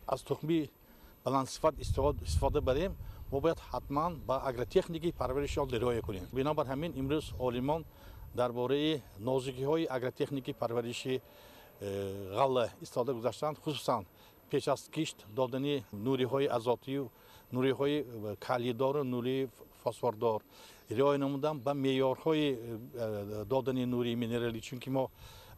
аз тухмии баландсифат истифода барем, мо бояд ҳатман ба агротехникаи парвариши он риоя кунем. Бинобар ҳамин имрӯз олимон дар бораи нозукиҳои агротехникаи парвариши ғалла истода гузаштанд, хусусан пеш аз кишт додани нуриҳои азотию нуриҳои калийдору нурии фосфордор, риоя намудан ба меъёрҳои додани нурии минералӣ, чунки мо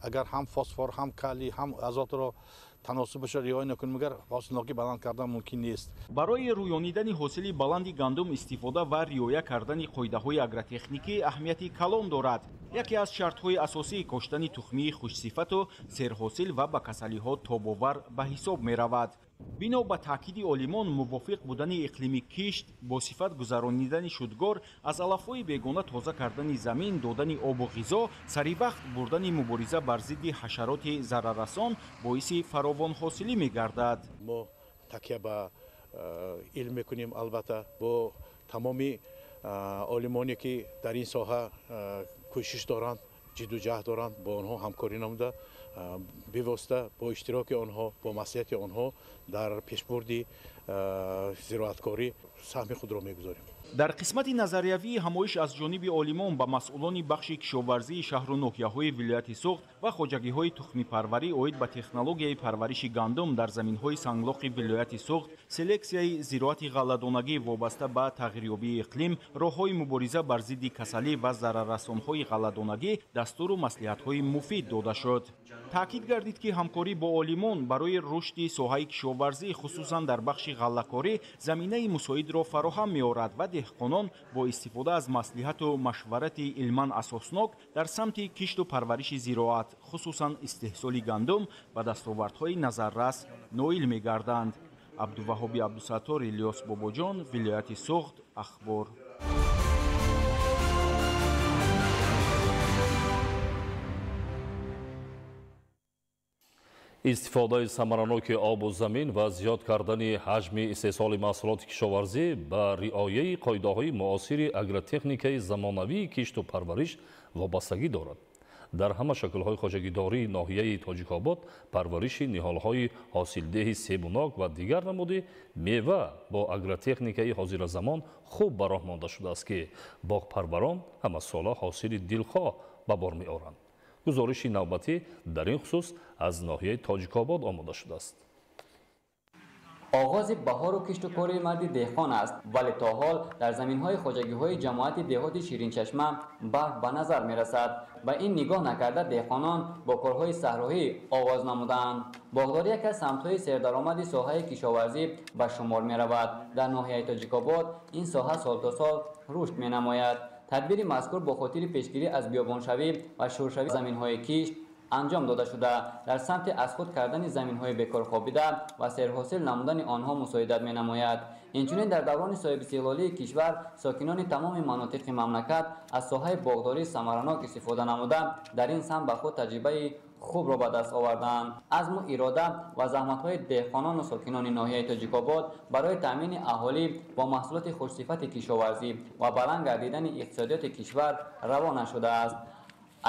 агар ҳам фосфор, ҳам калий, ҳам азотро таносубашро риоя накунем, агар ҳосилнокӣ баланд кардан мумкин нест. Барои рӯёнидани ҳосили баланди гандум истифода ва риоя кардани қоидаҳои агротехникӣ аҳамияти калон дорад. Яке аз шартҳои асосии коштани тухмии хушсифату серҳосил ва ба касалиҳо тобовар ба ҳисоб меравад. Бино ба таъкиди олимон, мувофиқ будани иқлими кишт, бо сифат гузаронидани шудгор, аз алафҳои бегона тоза кардани замин, додани обу ғизо, саривақт бурдани мубориза бар зидди ҳашароти зараррасон боиси фаровонҳосилӣ мегардад. Мо такя ба илм мекунем, албатта бо тамоми олимоне ки дар ин соҳа кӯшиш доранд, ҷидду ҷаҳд доранд, бо онҳо ҳамкорӣ намуда, бевосита бо иштироки онҳо, бо маслиҳати онҳо дар пешбурди зироаткорӣ саҳми худро мегузорем. Дар қисмати назариявии ҳамоиш аз ҷониби олимон ба масъулони бахши кишоварзии шаҳру ноҳияҳои вилояти Суғд ва хоҷагиҳои тухмипарварӣ оид ба технологияи парвариши гандум дар заминҳои санглоқи вилояти Суғд, селексияи зироати ғалладонагӣ вобаста ба тағйирёбии иқлим, роҳҳои мубориза бар зидди касалӣ ва зараррасонҳои ғалладонагӣ дастуру маслиҳатҳои муфид дода шуд. Таъкид гардид, ки ҳамкорӣ бо олимон барои рушди соҳаи кишоварзӣ, хусусан дар бахши ғаллакорӣ, заминаи мусоидро фароҳам меорад ва деҳқонон бо истифода аз маслиҳату машварати илман асоснок дар самти кишту парвариши зироат, хусусан истеҳсоли гандум, ба дастовардҳои назаррас ноил мегарданд. Абдуваҳоби Абдусаттор, Илёс Бобоҷон, вилояти Суғд, Ахбор. Истифодаи самараноки обу замин ва зиёд кардани ҳаҷми истеҳсоли маҳсулоти кишоварзӣ ба риояи қоидаҳои муосири агротехникаи замонавии кишту парвариш вобастагӣ дорад. Дар ҳама шаклҳои хоҷагидории ноҳияи Тоҷикобод парвариши ниҳолҳои ҳосилдеҳи себунок ва дигар намуди мева бо агротехникаи ҳозиразамон хуб ба роҳ монда шудааст, ки боғпарварон ҳамасола ҳосили дилхоҳ ба бор меоранд. Гузориши навбатӣ дар ин хусус аз ноҳияи Тоҷикобод омода шудааст. Оғози баҳору кишту кори марди деҳқон аст, вале то ҳол дар заминҳои хоҷагиҳои ҷамоати деҳоти Ширинчашма барф ба назар мерасад. Ба ин нигоҳ накарда деҳқонон бо корҳои саҳроӣ оғоз намудаанд. Боғдорӣ яке аз самтҳои сердаромади соҳаи кишоварзӣ ба шумор меравад. Дар ноҳияи Тоҷикобод ин соҳа сол то сол рушд менамояд. Тадбири мазкур бо хотири пешгирӣ аз биёбоншавӣ ва шуршавии заминҳои кишт анҷом дода шуда, дар самти аз худ кардани заминҳои бекорхобида ва серҳосил намудани онҳо мусоидат менамояд. Инчунин дар даврони соҳибистиқлолии кишвар сокинони тамоми манотиқи мамлакат аз соҳаи боғдорӣ самаранок истифода намуда, дар ин самт ба худ таҷрибаи хубро ба даст овардаанд. Азму ирода ва заҳматҳои деҳқонону сокинони ноҳияи Тоҷикобод барои таъмини аҳолӣ бо маҳсулоти хушсифати кишоварзӣ ва баланд гардидани иқтисодиёти кишвар равона шудааст.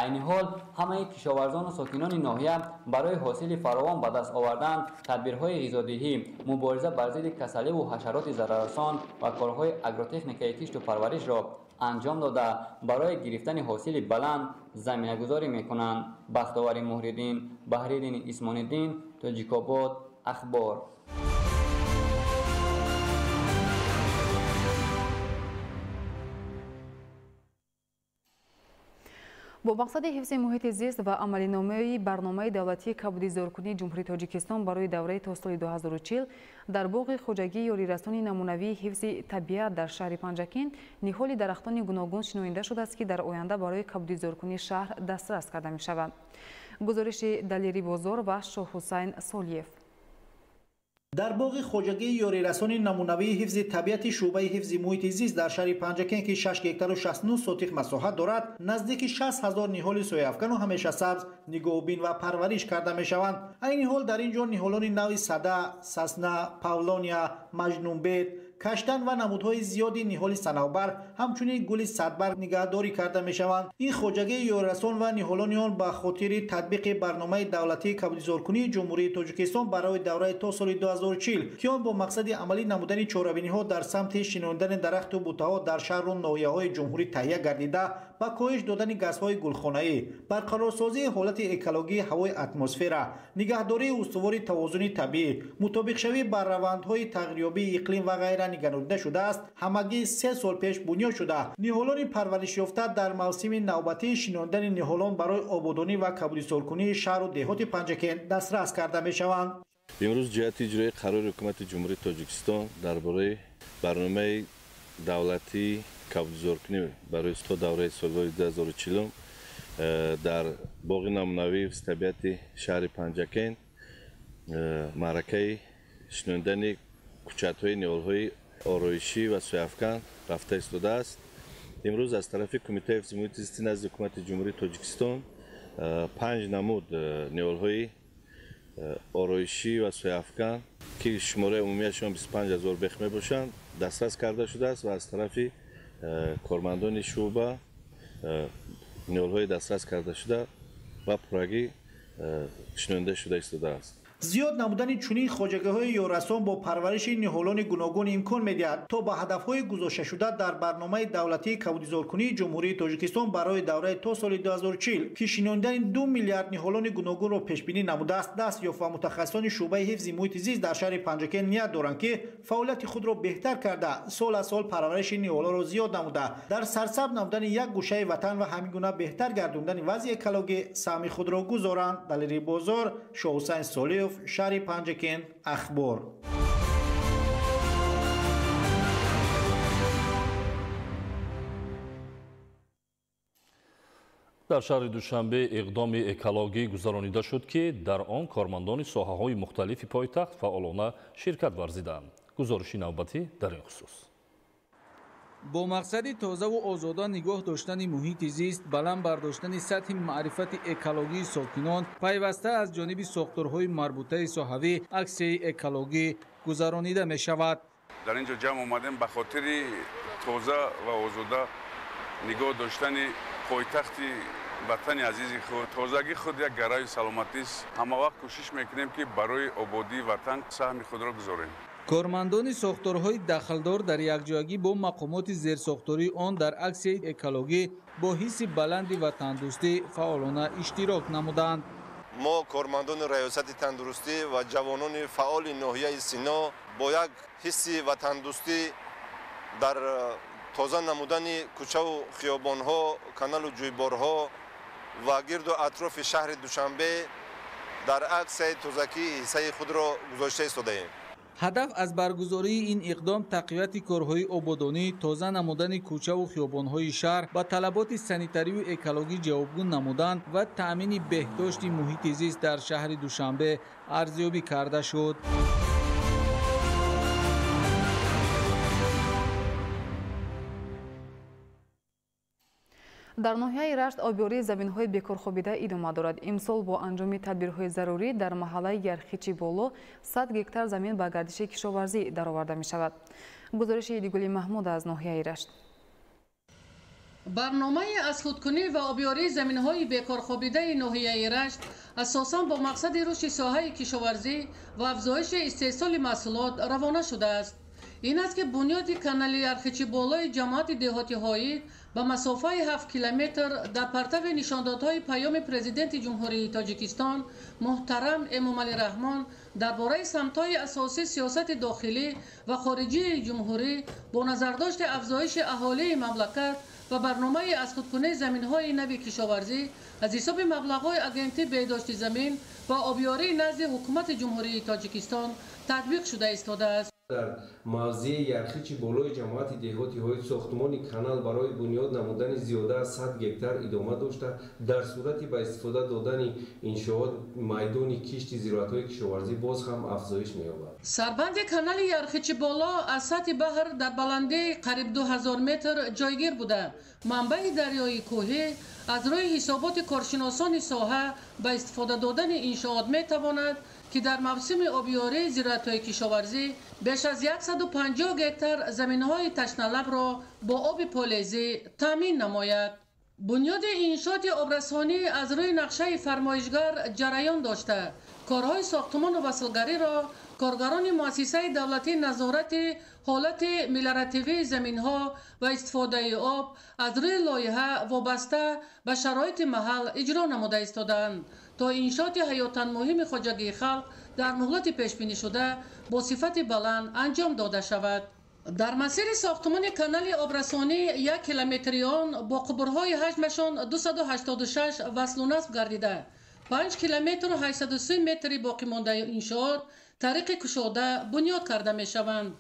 Айни ҳол ҳамаи кишоварзону сокинони ноҳия барои ҳосили фаровон ба даст овардан тадбирҳои ғизодиҳӣ, мубориза бар зидди касаливу ҳашароти зараррасон ва корҳои агротехникаи кишту парваришро анҷом дода, барои гирифтани ҳосили баланд заминагузорӣ мекунанд. Бахтовари Муҳриддин, Баҳриддини Исмониддин, Тоҷикобод, Ахбор. Бо мақсади ҳифзи муҳити зист ва амалиномаи барномаи давлатии кабудизоркунии Ҷумҳурии Тоҷикистон барои давраи то соли 2040 дар боғи хоҷагии ёрирасони намунавии ҳифзи табиат дар шаҳри Панҷакент ниҳоли дарахтони гуногун шинонида шудааст, ки дар оянда барои кабудизоркунии шаҳр дастрас карда мешавад. Гузориши Далери Бозор ва Шоҳҳусайн Солиев. Дар боғи хоҷагии ёрирасони намунавии ҳифзи табиати шӯъбаи ҳифзи муҳити зист дар шаҳри Панҷакент, ки 6 гектару 69 сотих масоҳат дорад, наздики 60 ҳазор ниҳоли сояафкану ҳамешасабз нигоҳубин ва парвариш карда мешаванд. Айни ҳол дар ин ҷо ниҳолони нави сада, сасна, павлония, маҷнунбед, каштан ва намудҳои зиёди ниҳоли санавбар, ҳамчунин гули садбарг нигаҳдорӣ карда мешаванд. Ин хоҷагии ёрирасон ва ниҳолони он ба хотири татбиқи барномаи давлатии кабудизоркунии Ҷумҳурии Тоҷикистон барои давраи то соли 2040, ки он бо мақсади амалӣ намудани чорабиниҳо дар самти шинондани дарахту бутаҳо дар шаҳру ноҳияҳои ҷумҳурӣ таҳия гардида, ба коҳиш додани газҳои гулхонаӣ, барқарорсозии ҳолати экологии ҳавои атмосфера, нигаҳдории устувори тавозуни табиӣ, мутобиқшавӣ ба равандҳои тағйирёбии иқлим ва ғайра нигаронида шудааст, ҳамагӣ 3 сол пеш бунёд шуда. Ниҳолони парваришёфта дар мавсими навбатии шинондани ниҳолон барои ободонӣ ва кабудизоркунии шаҳру деҳоти Панҷакент дастрас карда мешаванд. Имрӯз ҷиҳати иҷрои қарори ҳукумати Ҷумҳурии Тоҷикистон дар бораи барномаи давлатии кабудизоркунӣ барои то давраи солҳои 2040 дар боғи намунавии ҳифзи табиати шаҳри Панҷакент маъракаи шинондани кӯчатҳои ниҳолҳои ороишӣ ва сояафкан рафта истодааст. Имрӯз аз тарафи Кумитаи ҳифзи муҳити зисти назди ҳукумати Ҷумҳурии Тоҷикистон 5 намуд ниҳолҳои ороишӣ ва сояафкан, ки шумораи умумиашон 25 ҳазор бех мебошанд, дастрас карда шудааст ва аз тарафи кормандони шӯъба ниҳолҳои дастрас карда шуда ба пуррагӣ шинонда шуда истодааст. Зиёд намудани чунин хоҷагиҳои ёррасон бо парвариши ниҳолони гуногун имкон медиҳад, то ба ҳадафҳои гузошташуда дар барномаи давлатии кабудизоркунии Ҷумҳурии Тоҷикистон барои давраи то соли 2040, ки шинондани 2 миллиард ниҳолони гуногунро пешбинӣ намудааст, даст ёфт ва мутахассисони шӯъбаи ҳифзи муҳити зист дар шаҳри Панҷакент ният доранд, ки фаъолияти худро беҳтар карда, сол аз сол парвариши ниҳолҳоро зиёд намуда, дар сарсабз намудани як гӯшаи ватан ва ҳамин гуна беҳтар гардондани вазъи экологӣ саҳми худро гузоранд. Далери Бозор, Шоҳусайн Солиев, шаҳри Панҷакент, Ахбор. Дар шаҳри Душанбе иқдоми экологӣ гузаронида шуд, ки дар он кормандони соҳаҳои мухталифи пойтахт фаъолона ширкат варзиданд. Гузориши навбатӣ дар ин хусус. Бо мақсади тозаву озода нигоҳ доштани муҳити зист, баланд бардоштани сатҳи маърифати экологии сокинон, пайваста аз ҷониби сохторҳои марбутаи соҳавӣ аксияи экологӣ гузаронида мешавад. Дар ин ҷо ҷамъ омадем ба хотири тоза ва озода нигоҳ доштани пойтахти ватани азизи худ. Тозагӣ худ як гарави саломатист. Ҳамавақт кӯшиш мекунем, ки барои ободии ватан саҳми худро гузорем. Кормандони сохторҳои дахлдор дар якҷоягӣ бо мақомоти зерсохтории он дар аксияи экологӣ бо ҳисси баланди ватандӯстӣ фаъолона иштирок намуданд. Мо кормандони раёсати тандурустӣ ва ҷавонони фаъоли ноҳияи Сино бо як ҳисси ватандӯстӣ дар тоза намудани кӯчаву хиёбонҳо, каналу ҷӯйборҳо ва гирду атрофи шаҳри Душанбе дар аксияи тозакӣ ҳиссаи худро гузошта истодаем. Ҳадаф аз баргузории ин иқдом тақвияти корҳои ободонӣ, тоза намудани кӯчаву хиёбонҳои шаҳр, ба талаботи санитарию экологӣ ҷавобгӯ намудан ва таъмини беҳдошти муҳити зист дар шаҳри Душанбе арзёбӣ карда шуд. Дар ноҳияи Рашт обёрии заминҳои бекорхобида идома дорад. Имсол бо анҷоми тадбирҳои зарурӣ дар маҳаллаи Ярхичи Боло 100 гектар замин ба гардиши кишоварзӣ дароварда мешавад. Гузориши Идигули Маҳмуд аз ноҳияи Рашт. Барномаи аз худкунӣ ва обёрии заминҳои бекорхобидаи ноҳияи Рашт асосан бо мақсади рушди соҳаи кишоварзӣ ва афзоиши истеҳсоли маҳсулот равона шудааст. Ин аст, ки бунёди канали Ярхичи Болои ҷамоати деҳоти Ҳоид ба масофаи 7 километр дар партави нишондодҳои паёми Президенти Ҷумҳурии Тоҷикистон муҳтарам Эмомалӣ Раҳмон дар бораи самтҳои асосии сиёсати дохилӣ ва хориҷии ҷумҳурӣ бо назардошти афзоиши аҳолии мамлакат ва барномаи аз худкунии заминҳои нави кишоварзӣ аз ҳисоби маблағҳои Агентии беҳдошти замин ва обёрии назди Ҳукумати Ҷумҳурии Тоҷикистон татбиқ шуда истодааст. Дар мавзеи Ярхичи болои ҷамоати деҳоти Ҳоид сохтмони канал барои бунёд намудани зиёда аз 100 гектар идома дошта, дар сурати ба истифода додани иншоот майдони кишти зироатҳои кишоварзӣ боз ҳам афзоиш меёбад. Сарбанди канали Ярхичи боло аз сатҳи баҳр дар баландии қариб 2000 метр ҷойгир буда, манбаи дарёи кӯҳӣ аз рӯи ҳисоботи коршиносони соҳа ба истифода додани иншоот метавонад ки дар мавсими обиёрии зироатҳои кишоварзӣ беш аз 150 гектар заминҳои ташналабро бо оби полезӣ таъмин намояд. Бунёди иншооти обрасонӣ аз рӯи нақшаи фармоишгар ҷараён дошта, корҳои сохтмону васлгариро коргарони муассисаи давлатии назорати ҳолати мелиоративии заминҳо ва истифодаи об аз рӯи лоиҳа вобаста ба шароити маҳал иҷро намуда истодаанд, то иншооти ҳаётан муҳими хоҷагии халқ дар муҳлати пешбинишуда бо сифати баланд анҷом дода шавад. Дар масири сохтмони канали обрасонӣ 1 километри он бо қубурҳои ҳаҷмашон 286 васлу насб гардида, 5 километру 803 метри боқимондаи иншоот тариқи кушода бунёд карда мешаванд.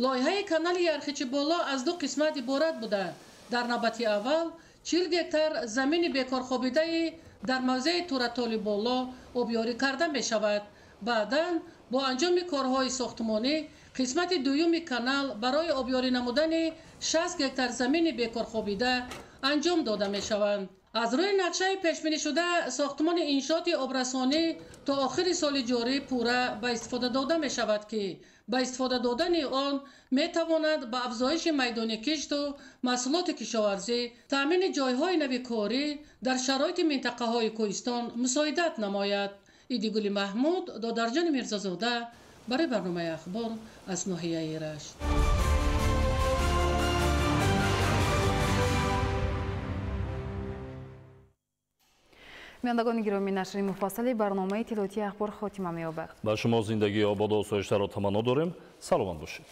Лоиҳаи канали Ярхичи боло аз ду қисмат иборат буда, дар навбати аввал 40 гектар замини бекорхобидаи дар мавзеи Туратоли боло обёрӣ карда мешавад. Баъдан бо анҷоми корҳои сохтмонӣ қисмати дуюми канал барои обёрӣ намудани 60 гектар замини бекорхобида анҷом дода мешаванд. Аз рӯи нақшаи пешбинишуда сохтмони иншооти обрасонӣ то охири соли ҷорӣ пурра ба истифода дода мешавад, ки ба истифода додани он метавонад ба афзоиши майдони кишту маҳсулоти кишоварзӣ, таъмини ҷойҳои нави корӣ дар шароити минтақаҳои кӯҳистон мусоидат намояд. Идигули Маҳмуд, Додарҷони Мирзозода барои барномаи Ахбор аз ноҳияи Рашт. Бинандагони гиромӣ, нашри муфассали барномаи иттилоотии Ахбор хотима меёбад. Ба шумо зиндагии ободу осоиштаро таманно дорем. Саломат бошед.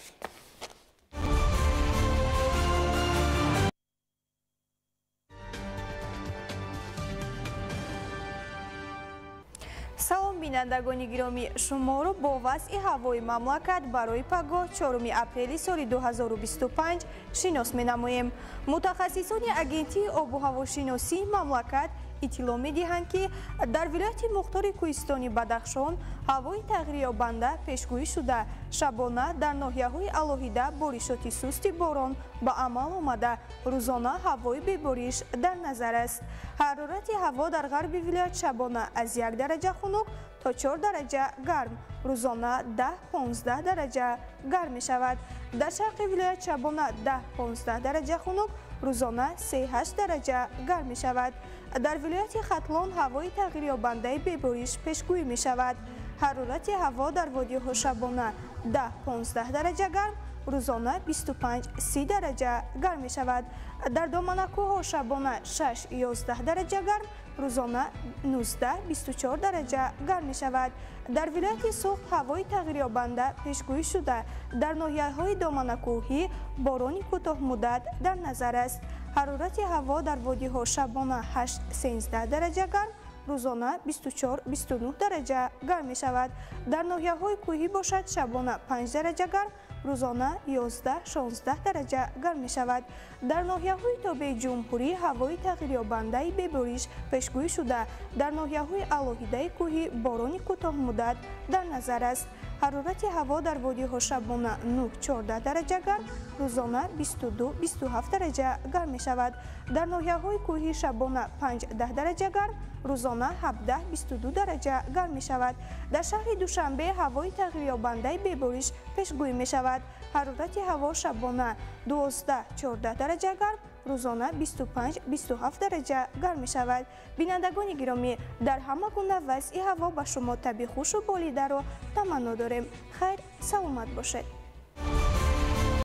Салом, бинандагони гиромӣ, шуморо бо вазъи ҳавои мамлакат барои пагоҳ 4 апрели соли 2025 шинос менамоем. Мутахассисони агентии обу ҳавошиносии мамлакат иттилоъ медиҳанд, ки дар вилояти мухтори кӯҳистони Бадахшон ҳавои тағйирёбанда пешгӯӣ шуда, шабона дар ноҳияҳои алоҳида боришоти сусти борон ба амал омада, рӯзона ҳавои бебориш дар назар аст. Ҳарорати ҳаво дар ғарби вилоят шабона аз 1 дараҷа хунук то 4 дараҷа гарм, рӯзона 10-15 дараҷа гарм мешавад. Дар шарқи вилоят шабона 10-15 дараҷа хунук, рӯзона 3-8 дараҷа гарм мешавад. Дар вилояти Хатлон ҳавои тағйирёбандаи бебориш пешгӯӣ мешавад. Ҳарорати ҳаво дар водиҳо шабона 10-15 дараҷа гарм, рӯзона 25-30 дараҷа гарм мешавад. Дар доманакӯҳҳо шабона 6-11 дараҷа гарм, рӯзона 19-24 дараҷа гарм мешавад. Дар вилояти Суғд ҳавои тағйирёбанда пешгӯӣ шуда, дар ноҳияҳои доманакӯҳӣ борони кӯтоҳмуддат дар назар аст. Ҳарорати ҳаво дар водиҳо шабона 8-13 дараҷа гарм, рӯзона 24-29 дараҷа гарм мешавад. Дар ноҳияҳои кӯҳӣ бошад шабона 5 дараҷа гарм, рӯзона 11-16 дараҷа гарм мешавад. Дар ноҳияҳои тобеи ҷумҳурӣ ҳавои тағйирёбандаи бебориш пешгӯӣ шуда, дар ноҳияҳои алоҳидаи кӯҳӣ борони кӯтоҳмуддат дар назар аст. Ҳарорати ҳаво дар водиҳо шабона 9-14 дараҷа гарм, рӯзона 22-27 дараҷа гарм мешавад. Дар ноҳияҳои кӯҳӣ шабона 5-10 дараҷа гарм, рӯзона 17-22 дараҷа гарм мешавад. Дар шаҳри Душанбе ҳавои тағйирёбандаи бебориш пешгӯӣ мешавад. Ҳарорати ҳаво шабона 12-14 дараҷа гарм, рӯзона 25-27 дараҷа гарм мешавад. Бинандагони гиромӣ, дар ҳама гуна вазъи ҳаво ба шумо табъи хушу болидаро таманно дорем. Хайр, саломат бошед.